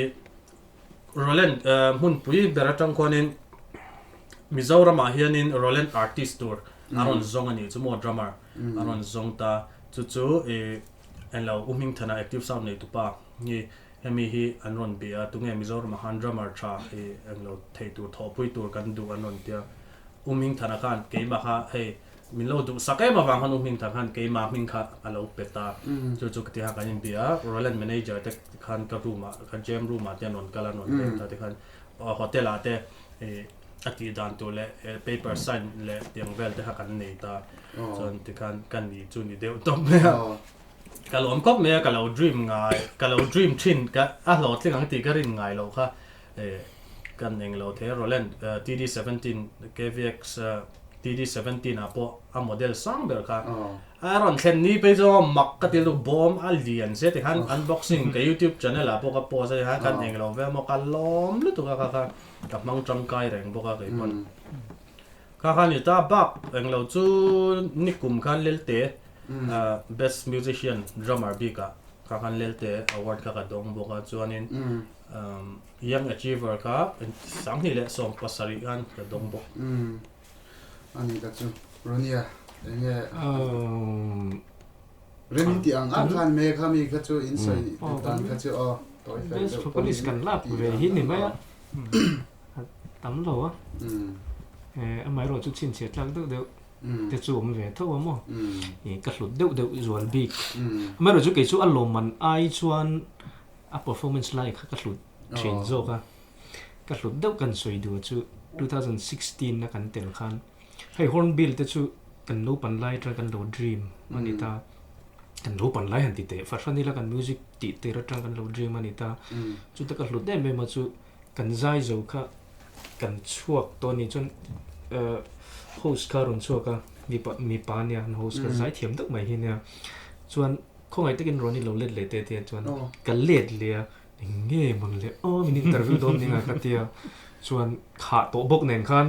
Roland hmunpui ber atang khuanin Mizoramah hianin Roland artist tur a rawn zawng a nih chu maw drummer a rawn zawng ta chu chu ih englo U Hmingthana active sound nei tupa hi hemi hi an rawn bia a tunge Mizoramah khan drummer tha ih englo thei tur thawhpui tur kan duh an rawn tia U Hmingthana khan keimah kha hei Min lo duhsak em avang khan U Hmingthang khan keimah hming kha a lo pe ta. Chu chu ka ti khan kan inbia a, Roland manager te khan ka room ah, ka jam room ah te an rawn kal a, an rawn leng ta te khan hotel ah te a tih dan tur leh paper sign leh tiang vel te kha kan nei ta. Chuan tikhan ka ni chu ni deuh tawp mai a. Ka lawm khawp mai a, ka lo dream ngai, ka lo dream thin, ka a hlawhtling ang tih ka rin ngai loh kha Kan englo thei a Roland TD 17 KVX TD 17 ah pawh a model sang ber kha a rawn thlen ni phei chuan mak ka ti lutuk bawm a lian sia tikhan unboxing ka youtube channel ah pawh ka post a tikhan kan englo vel maw ka lawm lutuk a kha kha ka hmang tangkai reng bawk a keipawn kha kha ni ta bak englo chu nikum khan Lelte best musician drummer bik ah kha khan Lelte award kha ka dawng bawk a chuanin Young Achiever kha 2017 khan ka dawng bawk. Umm ani ka chu Ronia enge Remi tih ang ang khan me kha mi kha chu in sawi duh dan kha chu aw tawi fel deuh pawh in kan lak ve hi ni mai a tam lo a amaherawh chu chhinchhiah tlak deuh deuh te chu awm ve tho a maw ka hlut deuh deuh zual bik amaherawh chu kei chu a lawmman ai chuan A performance lai kha ka hlut thin zawk a, ka hlut deuh kan sawi duh chu 2016 a kan tel khan hei hornbill te chu kan naupan lai atang kan lo dream a ni ta, kan naupan lai han ti teh fahran ila kan music tih tir atang kan lo dream a ni ta, chuta ka hlut em em a chu kan zai zo kha kan chhuak tawh a nih chuan host kha a rawn chhuak a mipa mipa ania an host kha zai thiam deuh mai hi ania chuan Khawngaih takin Ronnie lo let leh teh tia chuan ka let leh a, eng nge mawn le aw min interview dawn ning a ka tia chuan khah tawh bawk nen khan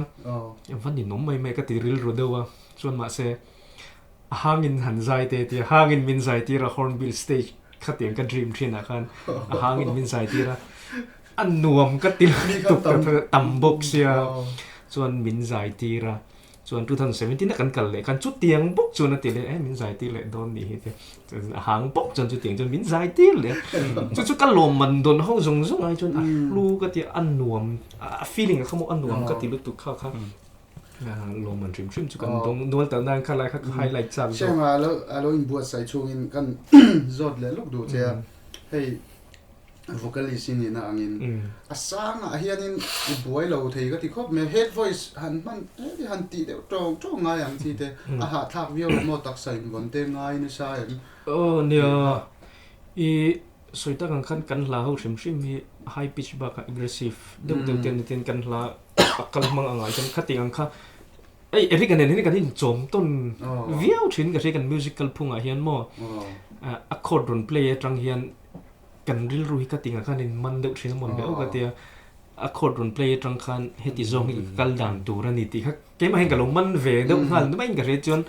va ninawm mai mai ka ti rilru deuh a, chuan mahse a hangin han zai teh tia hangin min zai tir a hornbill stage. Khatiang ka dream thin ah khan a hangin min zai tir a, a nuam ka ti lutuk tam bawk sia chuan min zai tir a, chuan 2017 a kan kal leh khan chutiang bawk chuan a ti leh e min zai tir leh dawn nih hi te a hang bawk chuan chutiang chuan min zai tir leh a, chu chu ka lawm man dawn ho zawng zawng ai chuan a hlu ka ti a, a nuam a feeling a kha maw a nuam ka ti lutuk kha kha. Lawm an hrim hrim chu kan dawng nual ta nan kha lai kha ka highlight chak zawk. Sema alo alo inbuatsaih chhungin kan zawt leh lawk duh che a, hei vocalist i nihna angin a sangah hianin i buai lo thei ka ti khawp mai, head voice han hman heti han tih deuh tawng tawng ngai ang chi te, a hahthlak viau lo maw taksa invawn te ngai nasa em? Aw nia, i sawi tak ang khan kan hla ho hrim hrim hi high pitch bakah aggressive deuh deuh te an ni ten kan hla a kal hmang ang ah chuan khati ang kha ei Eric-a nen hian kan inchawm tawn viau thin ka hria kan music kalphung ah hian maw a chord rawn play atang hian kan rilru hi khati ang khan in man deuh thin a mawn deuh ka tia a chord rawn play atang khan heti zawng hi ka kal dan tur a ni tih kha keimah hian ka lo man ve deuh nghal mai in ka hria chuan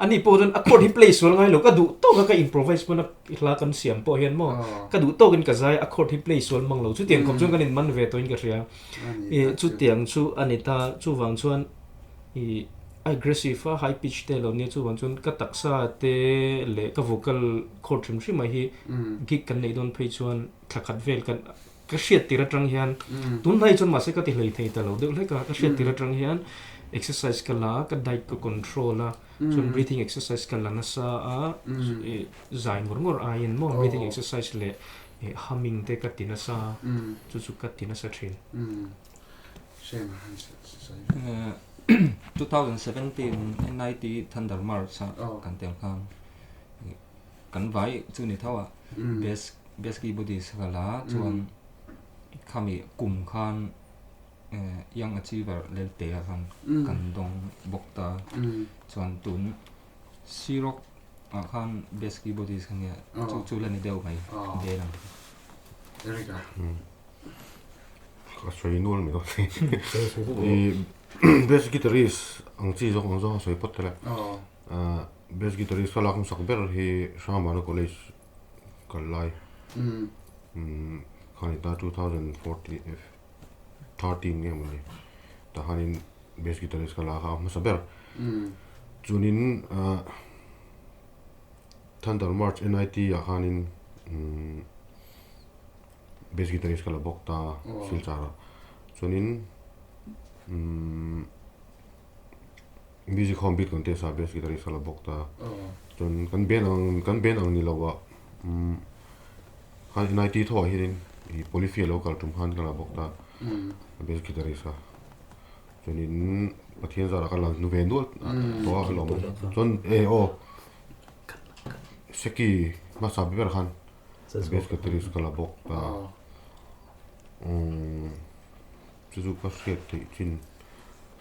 ani pawh chuan a chord hi play sual ngai lo ka duh tawk a ka improvise pawn a hla kan siam pawh hian maw ka duh tawkin ka zai a chord hi play sual mang lo chutiang khawp chuan kan in man ve tawhin ka hria. I chutiang chu a ni ta, chuvang chuan i aggressive a high pitch te lo nia chuvang chuan ka taksa te leh ka vocal cord hrim hrim ah hi gig kan neih dawn phei chuan thla khat vel kan ka hriat tir atang hian tunhnai chuan mahse ka ti hlei thei ta lo deuh hlek a, ka hriat tir atang hian exercise ka la a, ka diet ka control a, chuan breathing exercise ka la nasa a, i zai ngawr ngawr aiin maw breathing exercise leh Humming te ka ti nasa, chu chu ka ti nasa thin. 2017 NIT Thunder March a kan tel khan kan vai chu ni tho a best best keyboardist ka la chuan khami kum khan Young Achiever Lelte ah khan kan dawng bawk ta chuan tun Sirok ah khan best keyboardist kha nia chu chu la ni deuh mai band ang kha. Eric-a. Ka sawi nual mai dawn i best guitarist ang chi zawk ang zawng a sawi pawt tel a. Best guitarist ka lak hmasak ber hi Hrangmana College kal lai kha ni ta 2014 13 nge mawni tah khanin bass guitarist ka la kha a hmasa ber chuanin ah Thunder March NIT ah khanin umm bass guitarist ka la bawk ta Silchar ah chuanin umm music home beat contest ah bass guitarist ka la bawk ta chuan kan band ang kan band ang ni lo ah umm Khan NIT tho ah hianin ih Polyphia lo kal tum khan ka la bawk ta a bass guitarist a chuanin Pathian zarah ka la hnu ve nual tawh a ka lawm a chuan e aw Seki hmasa ber khan bass guitarist ka la bawk ta umm chu chu ka hriat theih chin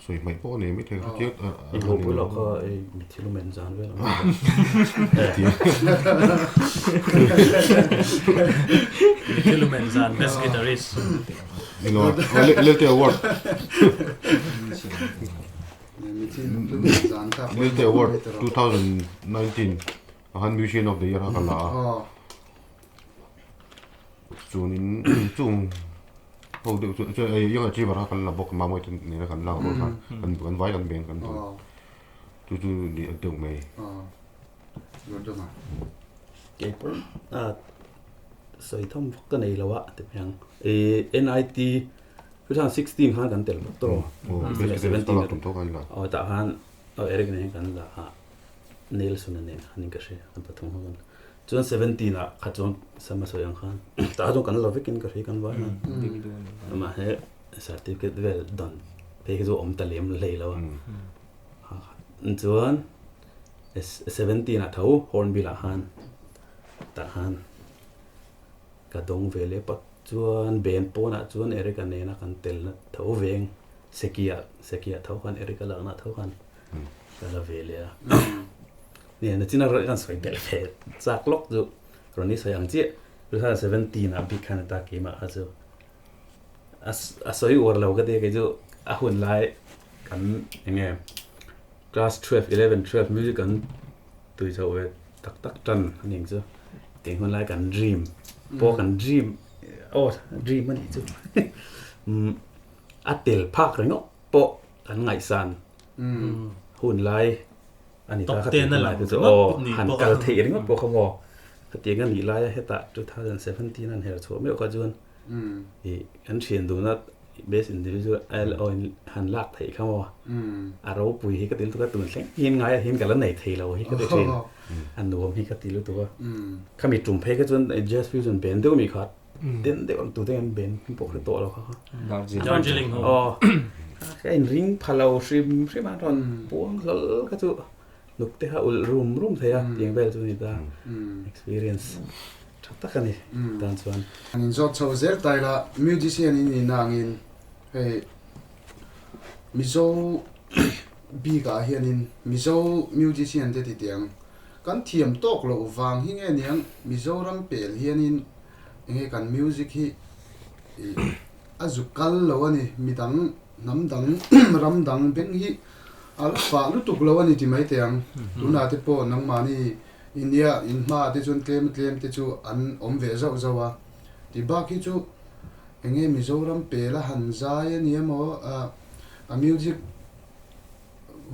sawi hmaih pawh a nei maithei ka hre chiang I hmuh pui loh kha ei mitthi lumen zan vel ang Mitthi lumen zan best guitarist Lelte award Lelte award 2019 ah khan musician of the year kha ka la a chuanin chung Ho deuh chu chuan ei young achiever kha kan la bawk mamawih te nena kan lak rual khan kan kan vai kan beng kan dawn chu chu ni a deuh mai. Kei pawh a sawi thawm vak ka nei lo a ti mai ang. I NIT 2016 khan kan tel bawk tawh. Aw tah khan Eric nen kan la a Nelson-a nen khan in ka hria kan pathum ho kan Chuan 17 ah kha chuan sama sawi ang khan tah chuan kan la vekin ka hria kan vai a mahse certificate vel dan phei khi chu awm ta lem hlei lo a chuan 17 ah tho hornbill ah khan tah khan ka dawng ve leh pat chuan band pawnah chuan Eric-a nena kan telna tho veng Seki-ah Seki-ah tho khan Eric-a lakna tho khan ka la ve leh a Nia nachin a kan sawi belh ve chak lawk chu rawn i sawi ang chiah 2017 ah bik khan ta keimah kha chu a sawi uar lo ka tia kei chu a hun lai kan enge class 12 11 12 music kan tui chho ve tak tak tan a ning chu. Tiang hun lai kan dream pawh kan dream aw dream a nih chu a tel phak ringawt pawh kan ngaihsan hun lai a ni ta kha tiang hun lai te chu aw han kal theih ringawt pawh kha maw khatiang a nih laia hetah 2017 an her chhuah meuh kha chuan ih kan thian duhna best individual aw in han lak theih kha maw a ropui hi ka ti lutuk a tun thleng hian ngaia hian ka la nei thei lo hi ka ti thin a nuam hi ka ti lutuk a khami tum phei kha chuan jazz fusion band deuh mi kha den deuh ang tute an band pawh hre tawh lo kha Darjeeling ho aw ka in ring pha lo hrim hrim a rawn puang hlawl kha chu nuk te kha ulh rum rum thei a tiang vel chu ni ta experience tha tak a ni tan chuan. An inzawt chho zel ta ila musician in nih na angin hei Mizo bikah hianin Mizo musician te ti tiang kan thiam tawk loh vang hi nge niang Mizoram pel hianin enge kan music hi ih a zu kal lo a ni midang hnam dang ram dang beng hi a la fah lutuk lo a ni ti mai teh ang tunah te pawh nangmahni India in hmaah te chuan tlem tlem te chu an awm ve zauh zauh a ti bak hi chu enge Mizoram pela han zai a ni emaw a music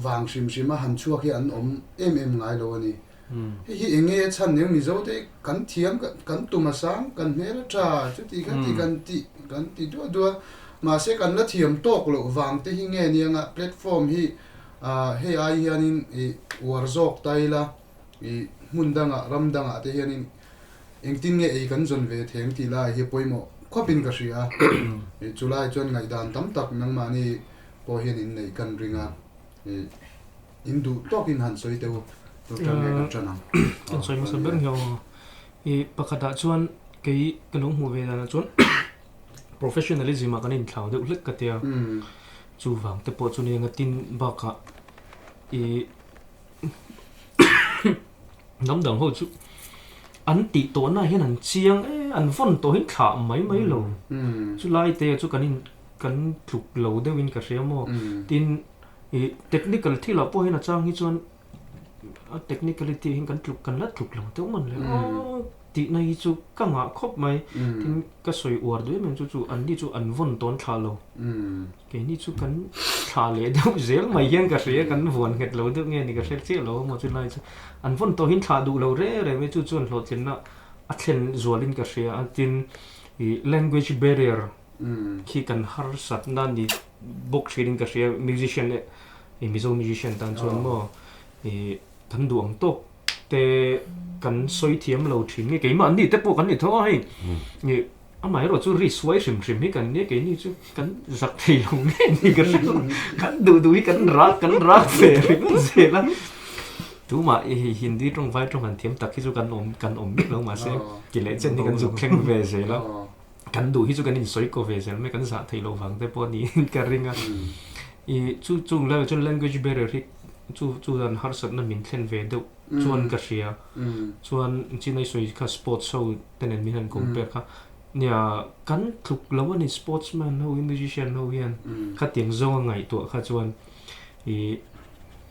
vang hrim hrim a han chhuak hi an awm em em ngai lo a ni. Hei hi enge a chhan eng Mizo te kan thiam kan tum a sang kan hmel a tha chuti kha ti kan ti kan ti duah duah mahse kan la thiam tawk loh vang te hi nge nia nga platform hi hei ai hianin ih uar zawk ta ila ih hmun dangah ram dangah te hianin engtin nge ei kan zawn ve theng tih lai hi pawimawh khawpin ka hria a ih chulai chuan ngaihdan tam tak nangmahni pawh hian inneih kan ring a ih In duh tawkin han sawi teh u, tu tan nge kan tan ang? Kan sawi hmasa ber nge aw. I pakhatah chuan kei ka lo hmuh ve danah chuan professionalism ah kan inthlau deuh hlek ka tia. Chuvang te pawh chu nia tin bakah i hnam dang ho chu an tih tawhna hian an chiang e an vawn tawh hi thlah mai mai lo. Chulai te chu kan in kan tluk lo deuhin ka hria maw. Tin I technical thil ah pawh hian a chang hi chuan a technicality hi kan tluk kan la tluk lo deuh man le aw tihna hi chu ka ngah khawp mai tin ka sawi uar duh em em chu chu an ni chu an vawn tawn thlah lo keini chu kan thlah leh deuh zel mai hian ka hria kan vuan nghet lo deuh nge ni ka hre chiah lo maw chulai chu an vawn tawh hin thlah duh lo reng reng mai chu chuan hlawhtlinna a thlen zualin ka hria a tin i language barrier khi kan harsatna ni bawk thin in ka hria musician leh i Mizo musician tan chuan maw i kan duh ang tawk te kan sawi thiam lo thin nge keimah an ni te pawh kan ni tho a hei i amaherawh chu ri suai hrim hrim hi kan nia keini chu kan zak thei lo nge ni ka hre lo kan duh duh hi kan rak kan rak ve ringawt zel a tumah i Hindi tawng vai tawng han thiam tak hi chu kan awm kan awm miah lo mahse ki leh chen hi kan zuk thleng ve zel a. Kan duh hi chu kan insawi ko ve zel mai, kan zah theih loh vang te pawh niin ka ring a. I chu chung lai chuan language barrier hi chu chu dan harsatna min thlen ve deuh chuan ka hria. Chuan Chinai sawi kha sports ho te nen min han compare kha. Nia kan tluk lo a ni sportsman ho hi musician ho hian khatiang zawnga ngaihtuah kha chuan i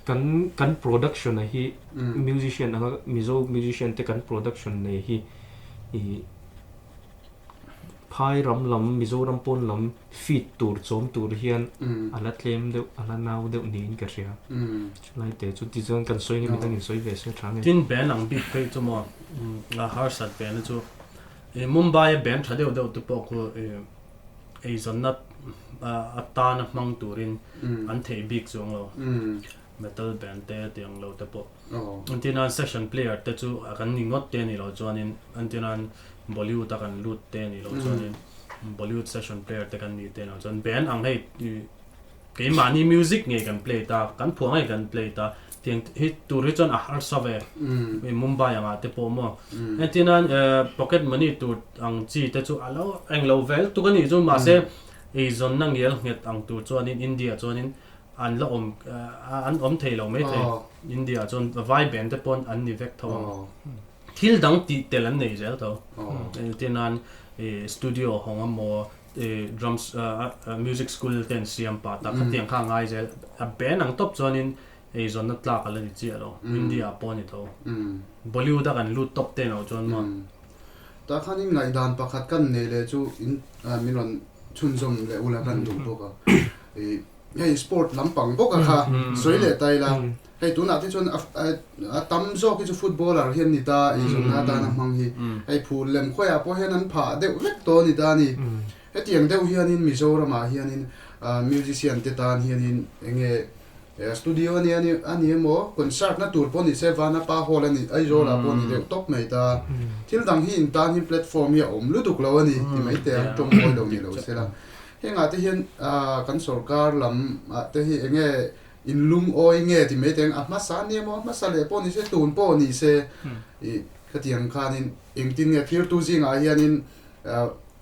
kan kan production a hi musician anga Mizo musician te kan production nei hi i Phai ram lam, Mizoram pawn lam feed tur chawm tur hian a la tlem deuh, a la nau deuh niin ka hria. Chulai te chu tichuan kan sawi nge midang in sawi ve se tha nge. Tin band ang bik phei chu maw a harsat ve na chu i Mumbai a band tha deuh deuh te pawh khu eizawnna atana hmang turin an theih bik chuang lo. Metal band te tiang lo te pawh. Entirnan session player te chu kan ni ngawt te a nih loh chuanin entirnan Bollywood a kan lut te a nih loh chuanin Bollywood session player te kan ni te a nih loh chuan band ang hei keimahni music ngei kan play ta kan phuah ngei kan play ta tiang hi tur hi chuan a harsa ve Mumbai angah te pawh maw entirnan pocket money tur ang chi te chu a lo englo vel tuk a nih chu mahse eizawnna ngial nghet ang tur chuanin India chuanin An la awm an awm thei lo mai thei. India ah chuan vai band te pawn an ni vek tho ang. Thil dang tih tel an nei zel tho. Engtin nan studio hawng emaw drums music school te an siam pah tak khatiang kha a ngai zel. A band ang tawp chuanin Eizawnna tlak a la ni chiah lo. India ah pawh a ni tho. Bollywood a kan lut tawp te loh chuan maw. Tah khan in ngaihdan pakhat kan nei leh chu in min rawn chhunzawm leh ula kan duh bawk a. Hei sport lampang bawk a kha sawi leh ta ila. Hei tunah te chuan a tam zawk hi chu footballer hi an ni ta eizawnna atana hmang hi. Hei phul lem khawiah pawh hian an phah deuh vek tawh a ni ta a ni. Hetiang deuh hianin Mizoramah hianin musician te tan hianin eng nge Studio a ni a ni emaw concert na tur pawh ni se Vanapa Hall a ni Aizawl ah pawh ni deuh tawp mai ta. Thil dang hi in tan hi platform hi a awm lutuk lo a ni ti mai teh ang tawng mawi lo ni lo se la. Hengah te hian kan sorkar lam ah te hi eng nge in lungawi nge ti mai teh ang a hmasa a ni emaw a hmasa leh pawh ni se tun pawh ni se ih khatiang khanin engtin nge thirtu zingah hianin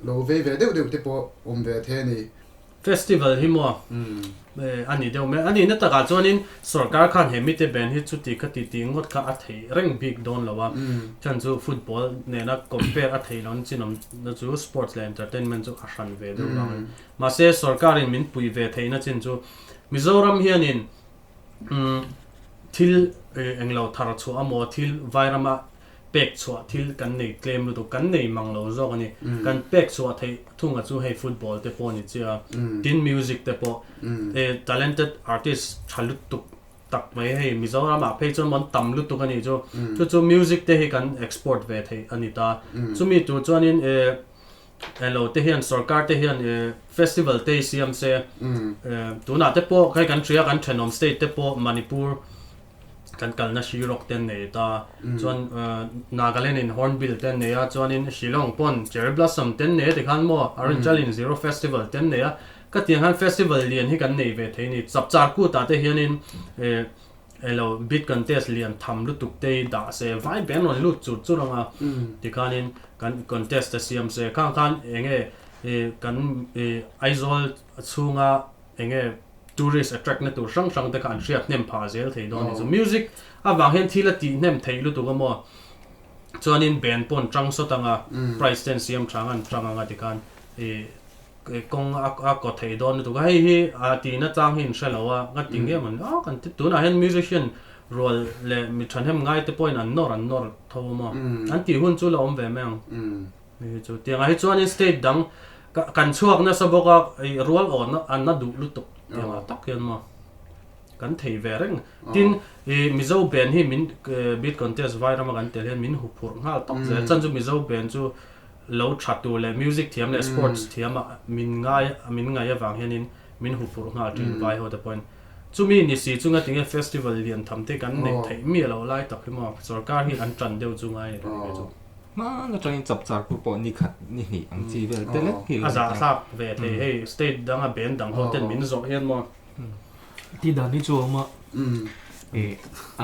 lo vei ve deuh deuh te pawh awm ve the a ni. Festival hi maw a ni deuh mai. A nihna takah chuanin sorkar khan he mite band hi chuti kha ti tih ngawt kha a theih reng bik dawn lo a. Chan chu football nena compare a theih loh chin awmna chu sports leh entertainment chu a hran ve deuh vang a ni. Mahse sorkarin min pui ve theihna chin chu Mizoram hianin thil englo thar chhuah amaw thil vairama pek chhuah thil kan nei tlem lutuk, kan nei mang lo zawk a ni. Kan pek chhuah theih thunga chu hei football te pawh a ni chiah a, tin music te pawh talented artist tha lutuk tak mai hei Mizoram ah phei chuan an tam lutuk a nih chu. Chu chu music te hi kan export ve theih a ni ta. Chumi tur chuanin elo te hian sorkar te hian festival te hi siam se, tunah te pawh hei kan hria kan thenawm state te pawh Manipur, kan kalna Shirok te an nei ta, chuan Nagaland in Hornbill te an nei a, chuanin Shillong pawn Cherry Blossom te an nei a tikhan maw Arunachal in Zero Festival te an nei a, ka tiang khan festival lian hi kan nei ve thei a ni, Chapchar kut ah te hianin elo beat contest lian tham lutuk te hi dah se vai ber an rawn lut chur chur ang a, tikhanin kan contest te siam se, khang khan enge kan Aizawl chhunga enge tourist attract na tur hrang hrang te kha an hriat hnem phah zel thei dawn a ni. Chu music avang hian thil a tih hnem theih lutuk a maw? Chuanin band pawh an tang sawt ang a, prize te an siam tha ang a, an tang ang a tikhan ih kawng a kaw thei dawn lutuk a. Hei hi a tihna chang hi an hre lo a, ka ti nge maw a kan ti tunah hian musician rual leh mi thahnem ngai te pawhin an nawr an nawr tho a maw? An tih hun chu la awm ve mai ang. Hei chu tiangah hi chuanin state dang kan chhuak nasa bawk a, ih rual awhna an na duh lutuk tiangah tak hian maw kan thei ve reng. Tin, ih Mizo band hi min beat contest vai rama kan tel hian min huphurh nghal tak zel. Chan chu Mizo band chu lo tha tur leh music thiam leh sports thiam ah min ngai min ngaih avang hianin min huphurh nghal thin vai ho te pawhin. Chumi ni si chunga tinge festival lian tham te kan neih theih miah loh lai tak hi maw sorkar hi an tan deuh chu ngai a ni ka ti. Hman atangin chapchar pawh pawh ni khat ni hnih ang chi vel te lek hi lo A zahthlak ve thei hei state danga band dang ho ten min zawh hian maw. Ti dan hi chu a awm a,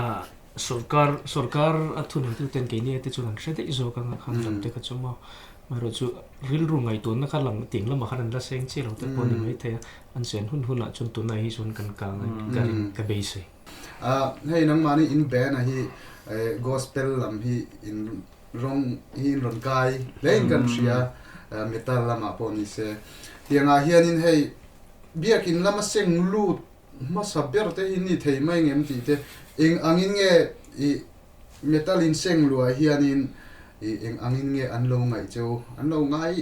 a sorkar sorkar a thuneitu ten keini te chuan an hre daih zawk anga khang lam te kha chu maw. Amaherawhchu chu rilru ngaihtuahna kha lang tiang lamah khan an la seng chiah lo te pawh a ni maithei a, an sen hun hunah chuan tunah hi chuan kan kang a ka rin ka beisei. Hei nangmahni in band a hi gospel lam hi in rawng hi in rawn kai hle in kan hria metal lamah pawh ni se. Tiangah hianin hei biakin lama seng lut hmasa ber te hi ni thei mai ngem tih te eng angin nge i metal in seng luah hianin i eng angin nge an lo ngaih cheu an lo ngai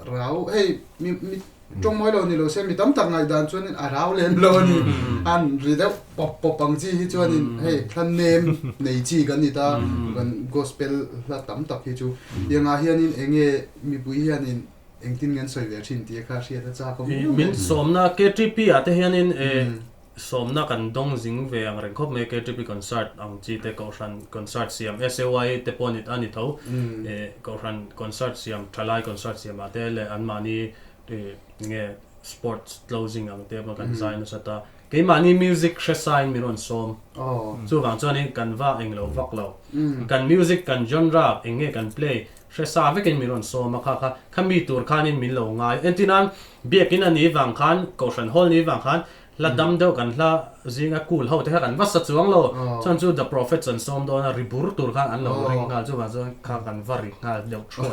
rau hei mi mi Tawng mawi lo ni lo se mi tam tak ngaihdan chuanin a rau lem lo a ni. An ri deuh pawp pawp ang chi hi chuanin hei thla nem nei chi kan ni ta kan gospel hla tam tak hi chu. Tiangah hianin eng nge mipui hianin engtin nge an sawi ve thin tih kha hriat a chak awm viau mai. Min sawmna KTP ah te hianin sawmna kan dawng zing ve ang reng khawp mai KTP concert ang chi te Kohhran concert siam SAY te pawh a ni tho Kohhran concert siam thalai concert siam ah te leh anmahni nge sports closing ang te pawh kan zai nasa ta. Keimahni music hre sain min rawn sawm. Chuvang chuanin kan va englo vak lo. Kan music kan genre eng nge kan play hre sa vekin min rawn sawm a kha kha kha mi tur khanin min lo ngai. Entirnan biakin a nih vang khan Kohhran hall nih vang khan Hla dam deuh kan hla zinga cool ho te kha kan va sa chuang lo. Chuan chu The Prophets an sawm dawn a, ri bur tur khan an lo ring nghal chuvang chuan kha kan va ri nghal deuh thuai.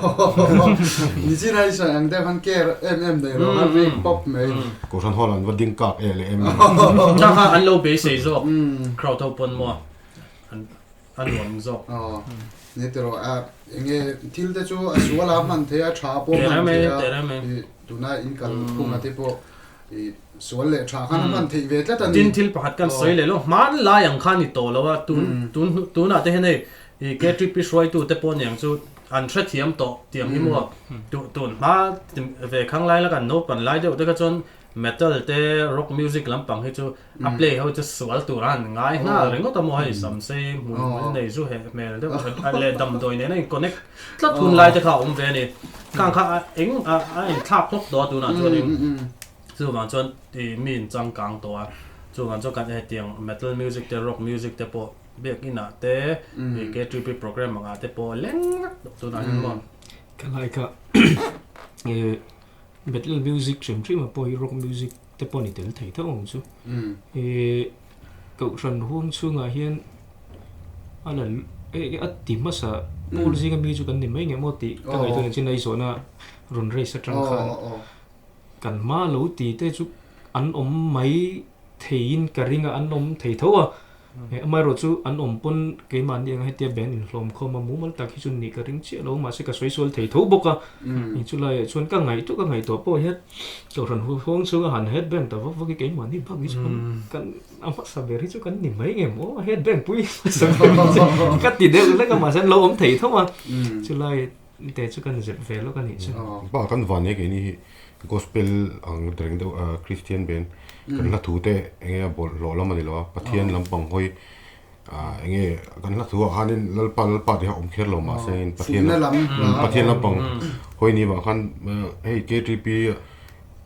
Nichin a i sawi ang deuh khan care em em nei lo khan ri pawp mai. Kohhran hall an va ding kak e leh em. Kha kha an lo beisei zawk crowd ho pawn maw a nuam zawk. Aw ni tiraw a enge thil te chu a sual a hman thei a tha pawh hman thei a tuna in kal phunga te pawh I sual leh tha khan a hman theih ve tlat a ni. Tin, thil pakhat kan sawi leh lo, hmanlai ang kha a ni tawh lo a, tun tun tunah te hian hei i KTP hruaitu te pawh niang chu an hrethiam tawh tiang hi maw tun hma ve khang lai la kan naupan lai deuh te kha chuan metal te rock music lampang hi chu a play ho chu sual tur a han ngai nghal ringawt a maw hei samsei hmul hmul nei zu heh hmel deuh leh damdawi nen a in connect tlat hun lai te kha a awm ve a ni. Khang kha a eng a a inthlak hlawk tawh a tunah chuanin chuvang chuan ih mi in changkang tawh a, chuvang chuan kan hetiang metal music te rock music te pawh biakin ah te ih KTP program ang ah te pawh leng vek tawh tunah hian maw. Ka lai kha ih metal music hrim hrim ah pawh hi rock music te pawh ni tel thei tho ang chu. Ih Kohhran huang chhungah hian a la a ti hmasa pawl zinga mi chu kan ni mai nge maw tih ka ngaihtuah nen chin a i zawhna rawn raise atang khan kan hma lo ti te chu an awm mai theiin ka ring a an awm thei tho a. Amaherawh chu an awm pawn keimahni anga hetia band inhlawm khawm a mumal tak hi chu nih ka ring chiah lo mahse ka sawi sual thei tho bawk a. Chulaiah chuan ka ngaihtuah ka ngaihtuah pawh hian Kohhran huang chhunga han head bang ta vak vak hi keimahni bak hi chu kan a hmasa ber hi chu kan ni mai nge maw head bang pui hmasa ber hi chu ka ti deuh hlek a mahse an lo awm thei tho a chulai te chu kan zep ve lawk a nih chu. Ba kan van e keini hi gospel ang reng deuh Christian band kan hla thu te enge a bawlhhlawh lam a ni lo a Pathian lampang hawi Enge kan hla thu ah khanin Lalpa Lalpa tih kha awm kher lo mahse in Pathian Pathian lampang hawi ni vang khan hei KTP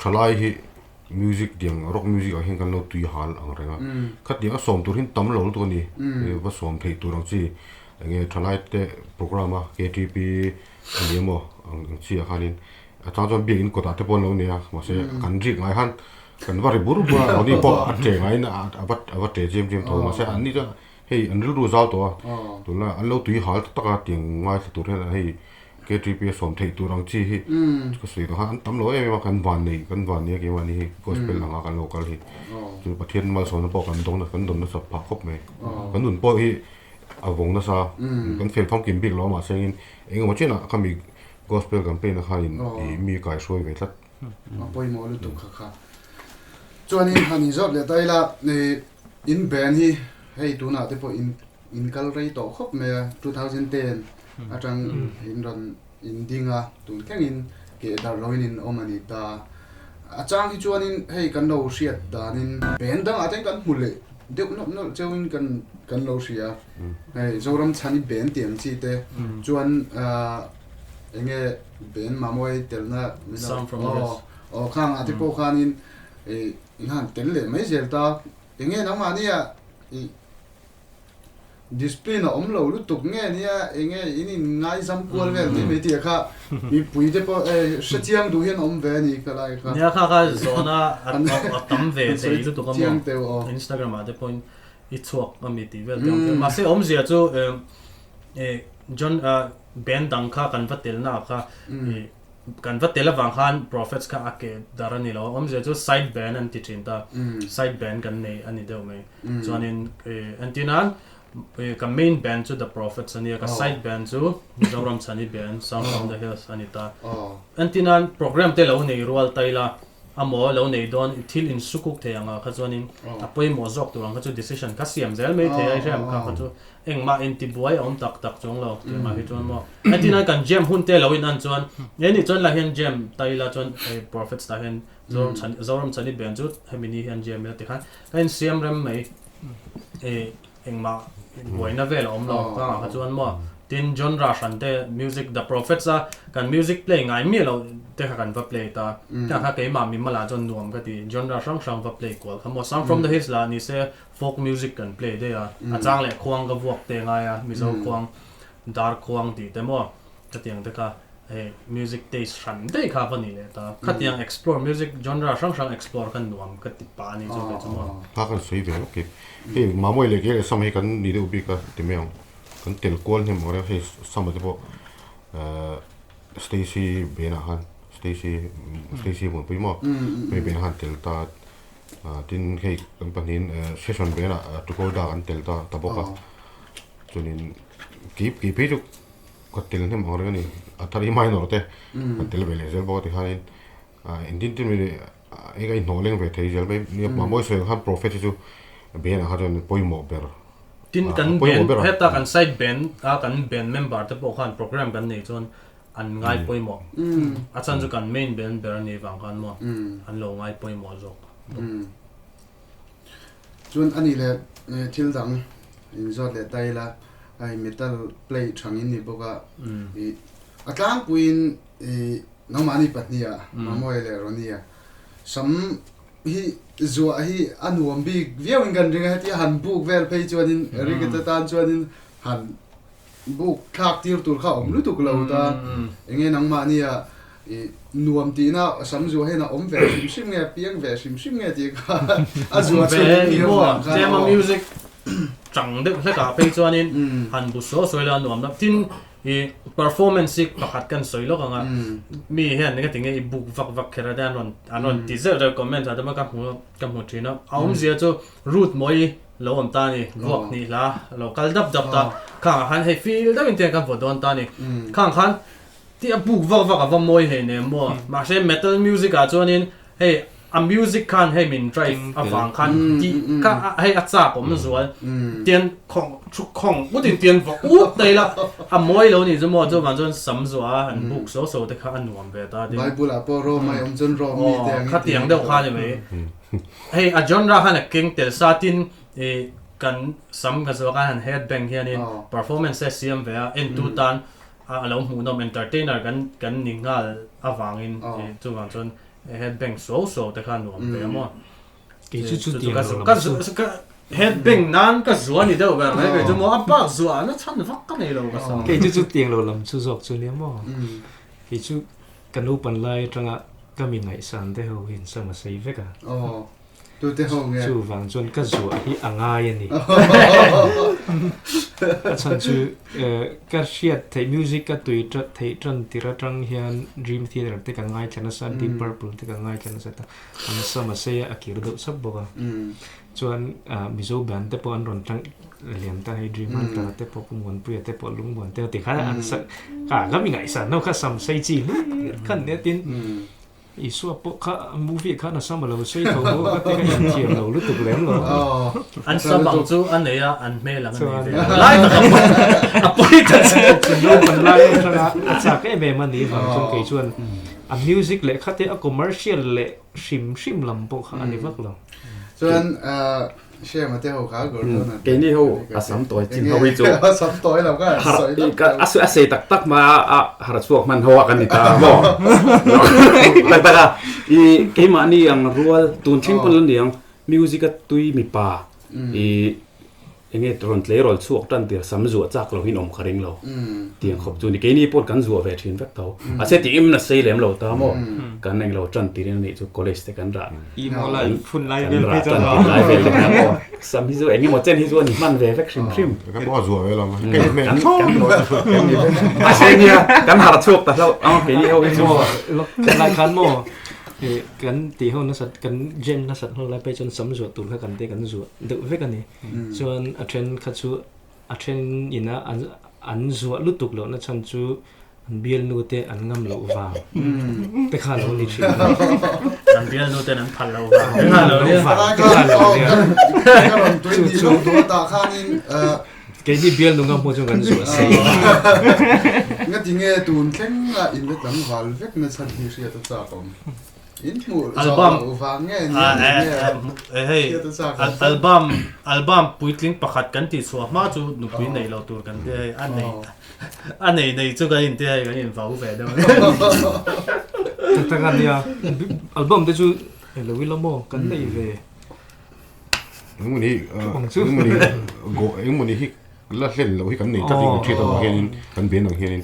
thalai hi music tiang rock music ah hian kan lo tui hal ang reng a khatiang a sawm tur hi tam lo lutuk a ni va sawm theih tur ang chi enge thalai te program a KTP a ni emaw ang chi ah khanin a chang chuan biakin kawtah te pawh an lo nei a mahse kan rik ngai khan Kan va ri bur bur a, ani pawh a che ngaiin a va a va che chiam chiam tho mahse an ni chuan hei an rilru zau tawh a, tunlai an lo tui hal tak a tiang ngaithla tur hian hei KTP a sawm theih tur ang chi hi ka sawi tawh khan an tam lo em em a kan van nei kan van nei a keimah ni hi gospel anga kan lo kal hi chu Pathian malsawmna pawh kan dawng kan dawn nasa phah khawp mai kan nun pawh hi a vawng nasa kan fel famkim bik lo a mahse engin engemaw chenah khami gospel campaign a khanin ih mi kaihruai ve tlat. A pawimawh lutuk kha kha. Chuanin han inzawt leh ta ila, in band hi hei tunah te pawh in in kal rei tawh khawp mai a, 2010 atang in rawn in ding a, tun thlengin keh darh loin in awm a ni ta. A chang hi chuanin hei kan lo hriat danin band dangah te kan hmu leh deuh nawlh nawlh cheuhin kan kan lo hria. Hei Zoram chhani band tih ang chi te chuan enge Ben Mamawi telna min lo Sound from the West. aw khang ah te pawh khanin ih in han tel leh mai zel ta enge nangmahni ah ih discipline a awm lo lutuk nge nia enge in in ngaizam kual vel mai mai tih kha mipui te pawh eh hrechiang duh hian awm ve a ni ka lai kha. Nia kha kha zawhna a tam ve thei lutuk a maw Instagram ah te pawhin i chhuak a mi tih vel te awm thei mahse awmzia chu eh John Band dang kha kan va telna ah kha ih kan va tel avang khan Prophets kha a keh dar a ni lo a, awmzia chu side band an ti thin ta, side band kan nei a ni deuh mai. Chuanin ih entirnan ih ka main band chu The Prophets a nia, ka side band chu Mizoram Chhani Band, Sound from the Hills a ni ta. Entirnan program te lo nei rual ta ila Amaw lo nei dawn i thil in sukuk thei ang ah kha chuanin a pawimawh zawk tur ang kha chu decision kha siam zel mai thei a i hre ang kha kha chu engmah in ti buai a awm tak tak chuang lo tih mah hi chuan maw heti nan kan jam hun te lo in an chuan he nih chuan lah hian jam ta ila chuan hei prophets tah hian Zoram chhan Zoram chhani band chu hemi ni hian jam ila tikhan ka in siam rem mai i engmah buaina vel a awm lo ka ngah kha chuan maw tin genre hran te music the prophets a kan music play ngai miah lo te kha kan va play ta heng kha keimah mimal ah chuan nuam ka ti genre hrang hrang va play kual kha maw sound from the hills lah ni se folk music kan play daih a a chang leh khuang ka vuak te ngai a mizo khuang dar khuang tih te maw khatiang te kha. Hei music taste hran daih kha va ni leh ta. Khatiang explore music genre hrang hrang explore kha nuam ka ti pah a ni chu kei chu maw. Kha kan sawi ve lawk i. Hei Mamawii leh kei leh Sama hi kan ni deuh bik a ti mai ang. Kan tel kual hnem ang reng hei Sama te pawh Stacy Bena khan Stacy Stacy Muanpui maw hei Bena khan tel ta tin hei kan pahnihin session Bena Tukoda kan tel ta ta bawk a. Chuanin kei kei phei chu Ka tel hnem ang reng a ni. A thar hi minor te kan tel ve leh zel bawk a tikhanin engtin tin mai eng a inhnawh leng ve thei zel mai. Nia Mawi sawi ang khan prophet hi chu band ah kha chuan pawimawh ber. Tin kan band heta kan side band a kan band member te pawh khan program kan nei chuan an ngai pawimawh. A chhan chu kan main band ber a nih vang khan maw an lo ngai pawimawh zawk bawk. Chuan a nih leh thil dang inzawt leh ta ila hei metal play thangin ni bawk a ih a tlangpuiin ih nangmahni pahniha Mamawia leh Ronnie-a sam hi zuah hi a nuam bik viauin kan ring a hetia han buk vel phei chuanin Ricket atan chuanin han buk thlak tir tur kha a awm lutuk lo ta enge nangmahnia ih nuam tihna sam zuah hian a awm ve hrim hrim nge a piang ve hrim hrim nge tih kha a zuah chhun in ni avang khan tlema music chang deuh hlek ah phei chuanin han bu saw sawi la nuam lo tin ih performance hi pakhat kan sawi lawk ang a mi hian enge tinge i buk vak vak kher a te an rawn an rawn ti zeuh zeuh comment ah te pawh ka hmu ka hmu thin a a awmzia chu root mawi Lo awm ta a ni, vuak hnih hla a lo kal dap dap ta. Khangah khan hei feel deuhin te kan vaw dawn ta a ni. Khang khan ti a buk vak vak a va mawi hlei nem maw. Mahse metal music ah chuanin hei a music khan hei min drive avang khan tih kha hei a chak awm zual. Tian khawng thu khawng utin tian vaw ut ta ila a mawi lo ni chu maw. Chuvang chuan sam zuah a han buk so so te kha a nuam ve ta a ti. Bible ah pawh Rome a awm chuan Rome mi te ang i ti. Khatiang deuh kha a ni mai. Hei a genre khan a keng tel sa tin i kan sam ka zawk a han head bang hianin performance te siam ve a entu tan a lo hmuhnawm entertainer kan kan ni nghal avangin i chuvang chuan head bang suau suau te kha nuam ve a maw. Kei chu chu tiang lo lam chu. Ka head bang nan ka zua ni deuh ber mai kei chu maw a bak zuah na chhan vak ka nei lo ka sam. Kei chu chu tiang lo lam chu zawk chu nia maw. Kei chu Ka nupan lai atanga ka mi ngaihsan te ho hi an sam a sei vek a. Aw, tute ho nge? Chuvang chuan ka zuah hi a ngai a ni. A chhan chu ka hriat theih music ka tui theih tan tir atang hian Dream Theater te ka ngaithla nasa, Deep Purple te ka ngaithla nasa ta. An sam a sei a, a kir deuh chap bawk a. Chuan Mizo band te pawh an rawn tang liam ta hei Dream Hunter te pawh Pu Muanpuia te pawh Lungmuan te ti khan an sa ka ka mi ngaihsan ho kha sam sei chi hlir khan nia tin Isua pawh kha movie khan a sam a lo sei tho maw ka ti ka inthiam lo lutuk lem lo. An sam ang chu a nei a an hmel ang a nei ve lo lai tak a pawi ta chu. Naupan lai atanga a chak em em a nih vang chuan kei chuan a music leh kha te a commercial leh hrim hrim lam pawh kha a ni vak lo. Chuan Shem te ho kha Gordon a. Keini ho a sam tawi chin ho hi chu. A sam tawi lo kha sawi lawk lo. A a sei tak tak ma a har chhuak hman ho a kan ni ta maw. Tak tak a i keimahni ang rual tun thleng pawn la ni ang music a tui mipa i Enge rawn tleirawl chhuak tan tir sam zuah chak lo hian awm ka ring lo tiang khawp chu ni. Keini pawh kan zuah ve thin vek tho. Mahse tih im na sei lem lo ta maw? Kan eng lo tan tirin a nih chu college te kan rah. Emaw lai phun lai vel phei chuan kan rah vel te kha aw sam hi chu eng emaw chen hi chu a ni hman ve vek hrim hrim. Kan pawh a zuah ve lo ang. Kan ni vek. Mahse nia kan harh chhuak ta hlauh ang keini ho hi chu. Lai khan maw? Kan tih ho nasat kan jam nasat ho lai phei chuan sam zuah tur kha kan te kan zuah deuh vek a ni. Chuan a then kha chu a then ina an an zuah lutuk lohna chhan chu an bialnu te an ngam loh vang te kha lo ni thin a. An bialnu ten an phal loh vang te kha lo ni. Te kha lo ni. Ka rawn tui ni lawk duh a tah khanin Keini bialnu ngam pawh chu kan zuah sei. Ngati nge tun thleng a in la tlangval vek na chhan hi hriat a chak awm. In hmuh zawh loh vang nge ni a ni nge hriat a chak awm. Album album puitling pakhat kan tih chhuah hma chu nupui nei lo tur kan tia hei a nei a nei nei chu kan intia hei kan invau ve deuh. Tak tak a nia album te chu elo ila maw kan nei ve. Engmawni engmawni go engmawni hi. la hlen loh hi kan nei tlat in kan hriat avang hianin kan band ang hianin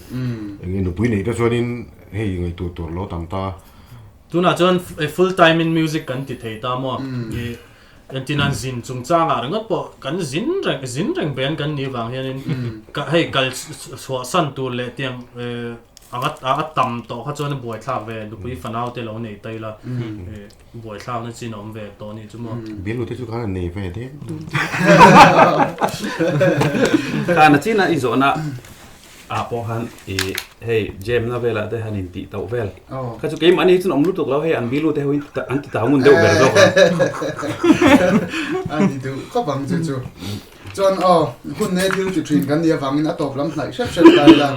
eng nge nupui neih te chuanin hei ngaihtuah tur lo tam ta. Tunah chuan full time in music kan ti thei ta maw? Entin an zin chungchangah ringawt pawh kan zin reng zin reng band kan nih vang hianin hei kal chhuahsan tur leh tiang anga a tam tawh kha chuan a buaithlak ve nupui fanau te lo nei ta ila buaithlak na chin a awm ve tawh anih chu maw. Bialnu te chu khan an nei ve deuh deuh. Khan a chin a i zawhna ah pawh khan i hei jam na velah te han in tih tauh vel kha chu keimahni hi chuan awm lutuk lo hei an bilu te ho in an ti tau ngun deuh ber zawk ang. A ni duh khawp ang chu chu. Chuan aw hun ne thil ti thin kan nih avangin a tawp lam hnaih hrep hrep ta ila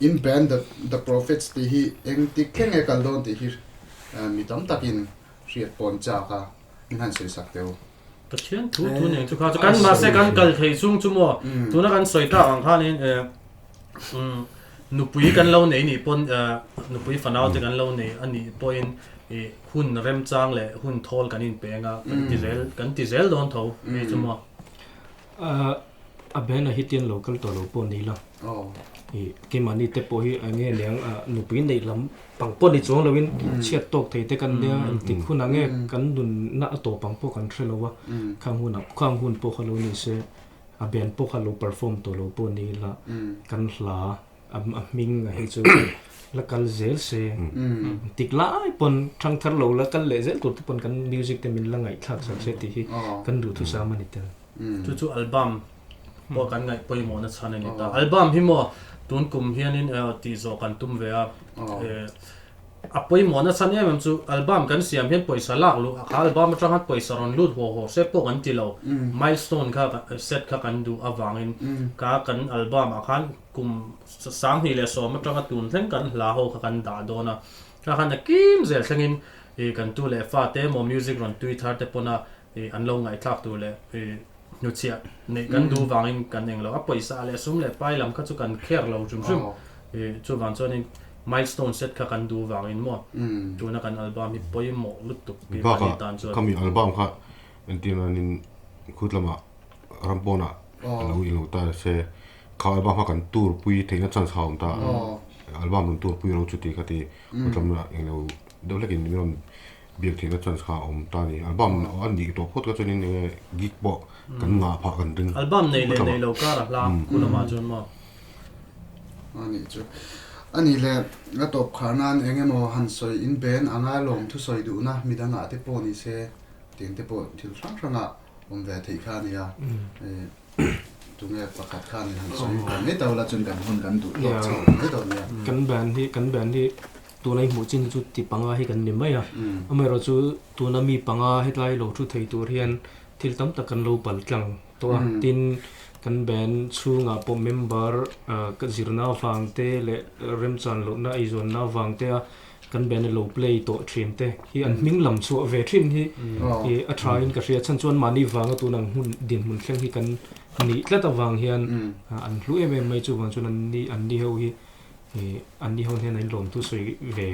in band the the prophets tih hi eng tik thleng nge kal dawn tih hi mi tam takin hriat pawn chak a min han sawi sak teh u. Pathian thu thu nen chu kha chu kan mahse kan kal thei chung chu maw tuna kan sawi tak ang khanin nupui kan lo nei nih pawn nupui fanau te kan lo nei a nih pawhin hun remchang leh hun thawl kan inpeng a kan ti zel kan ti zel dawn tho hei chu maw. A band ah hi tian lo kal tawh lo pawh ni la keimahni te pawh hi a nge niang nupui neih lam pang pawh ni chuang loin chhiat tawk thei te kan nia engtik hunah nge kan nunna a tawp ang pawh kan hre lo a khang hunah khang hun pawh kha lo ni se a band pawh kha lo perform tawh lo pawh ni la kan hla a hming a hi chu la kal zel se tik lai pawn thangthar lo la kal leh zel tur te pawn kan music te min la ngaihthlak sak se tih hi kan duhthusam a ni tel. Chu chu album pawh kan ngaih pawimawhna chhan a ni ta. Album hi maw tun kum hianin tih zawh kan tum ve a, a pawimawhna chhan em em chu album kan siam hian pawisa lak luh kha album atang khan pawisa rawn lut haw haw se pawh kan ti lo. Milestone kha set kha kan duh avangin kha kan album ah khan kum 2010 atanga tun thleng kan hla ho kha kan dah dawn a, kha khan a kim zel thlengin kan tu leh fate emaw music rawn tui thar te pawna an lo ngaihthlak tur leh hnuchhiah neih kan duh vangin kan eng lo a pawisa leh sum leh pai lam kha chu kan kher lo hrim hrim chuvang chuanin milestone set kha kan duh vangin maw tuna kan album hi pawimawh lutuk keimahni tan chuan. Bakah khami album kha entir nanin khut lamah ram pawnah lo ilo ta se kha album kha kan tour pui theihna chance kha a awm ta album rawn tour pui ro chuti kha ti khut lamah englo deuh hlekin min rawn Biak theihna chance kha a awm ta a ni. Album a nih tawh phawt kha chuanin enge gig pawh kan ngah phah kan ring. Album nei leh nei lo kar a hla khu lamah chuan maw? A nih chu. A nih leh a tawp khar nan eng emaw han sawi in ben anga lawm thusawi duhna midangah te pawh ni se tiang te pawh thil hrang hrangah awm ve theih kha a nia. Tunge pakhat khan han sawi ve mai ta ula chuan kan hun kan duh tawk chho mai dawn nia. Kan band hi kan band hi Tuna i hmuh chin hi chu ti panga hi kan ni mai a, amaherawhchu tuna mi panga hetlai lo thu thei tur hian thil tam tak kan lo pal tlang tawh a, tin kan band chhungah pawh member ka zirna avang te leh remchan lohna eizawnna avang te a kan band a lo play tawh thin te hi an hming lam chhuah ve thin hi a tha in ka hria chhan chuan mahni vanga tuna ang hmun dinhmun thleng hi kan nih tlat avang hian an hlu em em mai chuvang chuan an ni ho hi An ni ho hian an lawmthu sawi ve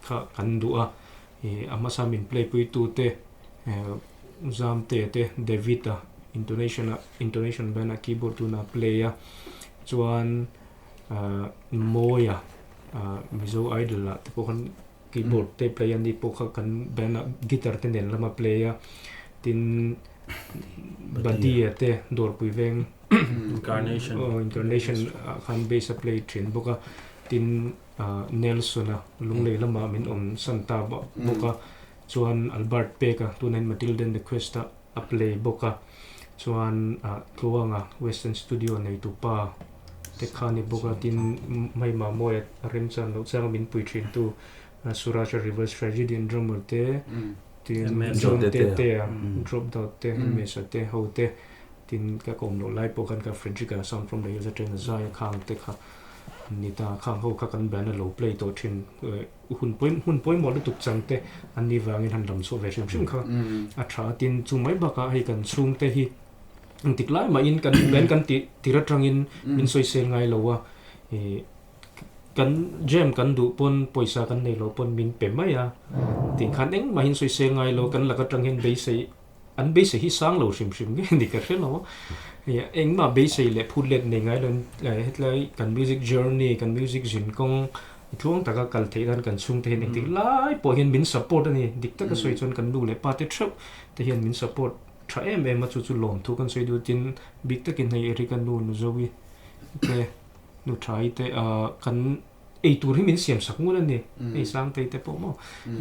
kha kan duh a, a hmasa min play pui tu te Zamte te David a intonation a intonation band a keyboard tuna play a chuan Mawia Mizo Idol ah te pawh khan keyboard te play a ni pawh kha kan band ah guitar te nen lama play a tin Badia te Dawrpui veng Incarnation. Oh, Incarnation ah khan bass a play thin bawk a, tin Nelson a lunglei lamah min awm san ta bawk a, chuan Albert Pek a tunah hian Matilda and the Quest a a play bawk a, chuan Tluanga Western Studio neitu pa te kha a ni bawk a, tin Maima Mawia remchan loh changa min pui thin tu Suraj a Reverse Tragedy and drummer te, tin John Tetea Drop Doubt te, Mesa te ho te. Tin, ka kawm loh lai pawh khan ka Frederick-a Sound from the Hills atangin a zai a, khang te kha an ni ta. Khang ho kha kan band a lo play tawh thin. Hun pawi hun pawimawh lutuk chang te an nih vangin han lam chhuah ve hrim hrim kha a tha a. Tin, chu mai bakah hei kan chhungte hi engtik lai mahin kan band kan tih tir atangin min sawisel ngai lo a. Kan jam kan duh pawn pawisa kan nei loh pawn min pe mai a. Tin khan engmahin sawisel ngai lo, kan lak atang hian beisei. an beisei hi sang lo hrim hrim nge ni ka hre lo a, engmah beisei leh phut let nei ngai lo in hetlai kan music journey kan music zin kawng tluang taka kal theih nan kan chhungte hian engtik lai pawh hian min support a ni, dik taka sawi chuan kan nu leh pa te theuh te hian min support tha em em a chu chu lawmthu kan sawi duh tin bik takin hei Eric-a nu Nuzovi te nu Thai te ah kan ei tur hi min siam sak ngun a ni hei Sangtei te pawh maw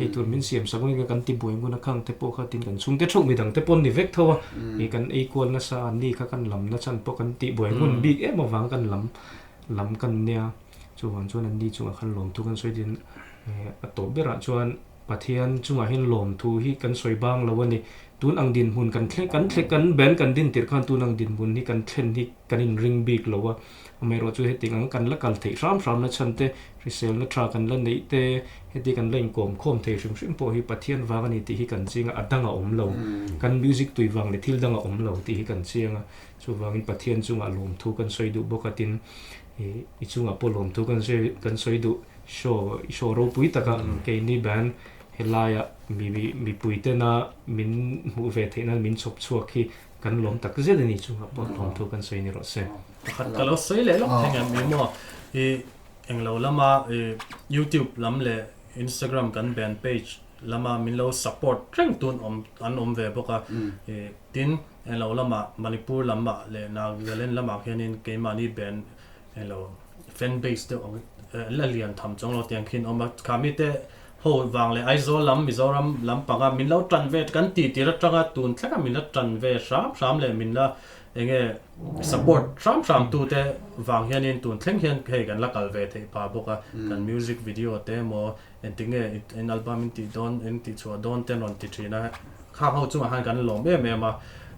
ei tur min siam sak ngun a kan ti buai ngun a khang te pawh kha tin kan chhungte theuh midang te pawn ni vek tho a ih kan ei kual nasa a ni kha kan lam na chan pawh kan tih buai ngun bik em avang kan lam lam kan nia chuvang chuan an ni chungah khan lawmthu kan sawi tin a tawp berah chuan Pathian chungah hian lawmthu hi kan sawi bang lo a ni. Tun ang dinhmun kan thleng kan thleng kan band kan din tirh khan tun ang dinhmun hi kan thlen hi kan inring bik lo a. Amaherawh chu heti ang kan la kal theih hram hram na chhan te, hriselna tha kan la neih te, heti kan la inkawm khawm thei hrim hrim pawh hi Pathian vang a ni tih hi kan chiang a, a dang a awm lo. Kan music tui vang leh thil dang a awm lo tih hi kan chiang a. Chuvangin Pathian chungah lawmthu kan sawi duh bawk a tin i chungah pawh lawmthu kan sawi kan sawi duh. Show i show ropui taka keini band helaia mi mipui tena min hmuh ve theih nan min chhawp chhuak hi kan lawm tak zet a ni chungah pawh lawmthu kan sawi ni rawh se. Pakhat ka lo sawi leh lawk thei ngem i maw i englo lama i youtube lam leh instagram kan band page lama min lo support reng tun awm an awm ve bawk a i tin englo lama Manipur lamah leh Nagaland lamah khianin keimahni band Hello fan base deuh ang la lian tham chuang lo tiang khi an awm a, kha mite ho vang leh Aizawl lam Mizoram lam panga min lo tan ve kan tih tir atanga tun thleng a min la tan ve hram hram leh min la enge support hram hram tu te vang hianin tun thleng hian hei kan la kal ve theih pah bawk a, kan music video te emaw engtinge in album in tih dawn in tih chhuah dawn te an rawn ti thin a, khang ho chungah khan kan lawm em em a,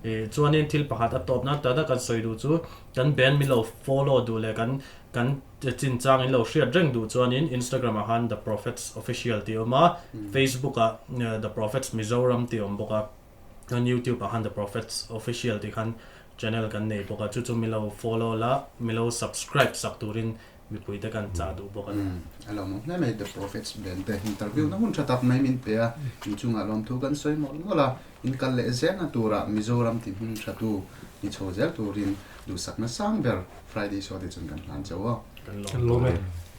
ih chuanin thil pakhat a tawp nan tana kan sawi duh chu Kan band min lo follow duh leh kan kan chinchang in lo hriat reng duh chuanin Instagram ah khan The Prophets Official tih a awm a, Facebook ah The Prophets Mizoram tih a awm bawk a, chuan YouTube ah khan The Prophets Official tih khan channel kan nei bawk a, chu chu min lo follow la, min lo subscribe sak turin mipui te kan chah duh bawk a ni. A lo mawm hle mai The Prophets band te interview na hun tha tak mai min pe a, inchungah lawmthu kan sawi mawlh mawlh a. In kal leh zelna turah Mizoram ti hming thatu ni chho zel turin duhsakna sang ber Friday Show te chuan kan hlan chauh aw. Kan lawm e.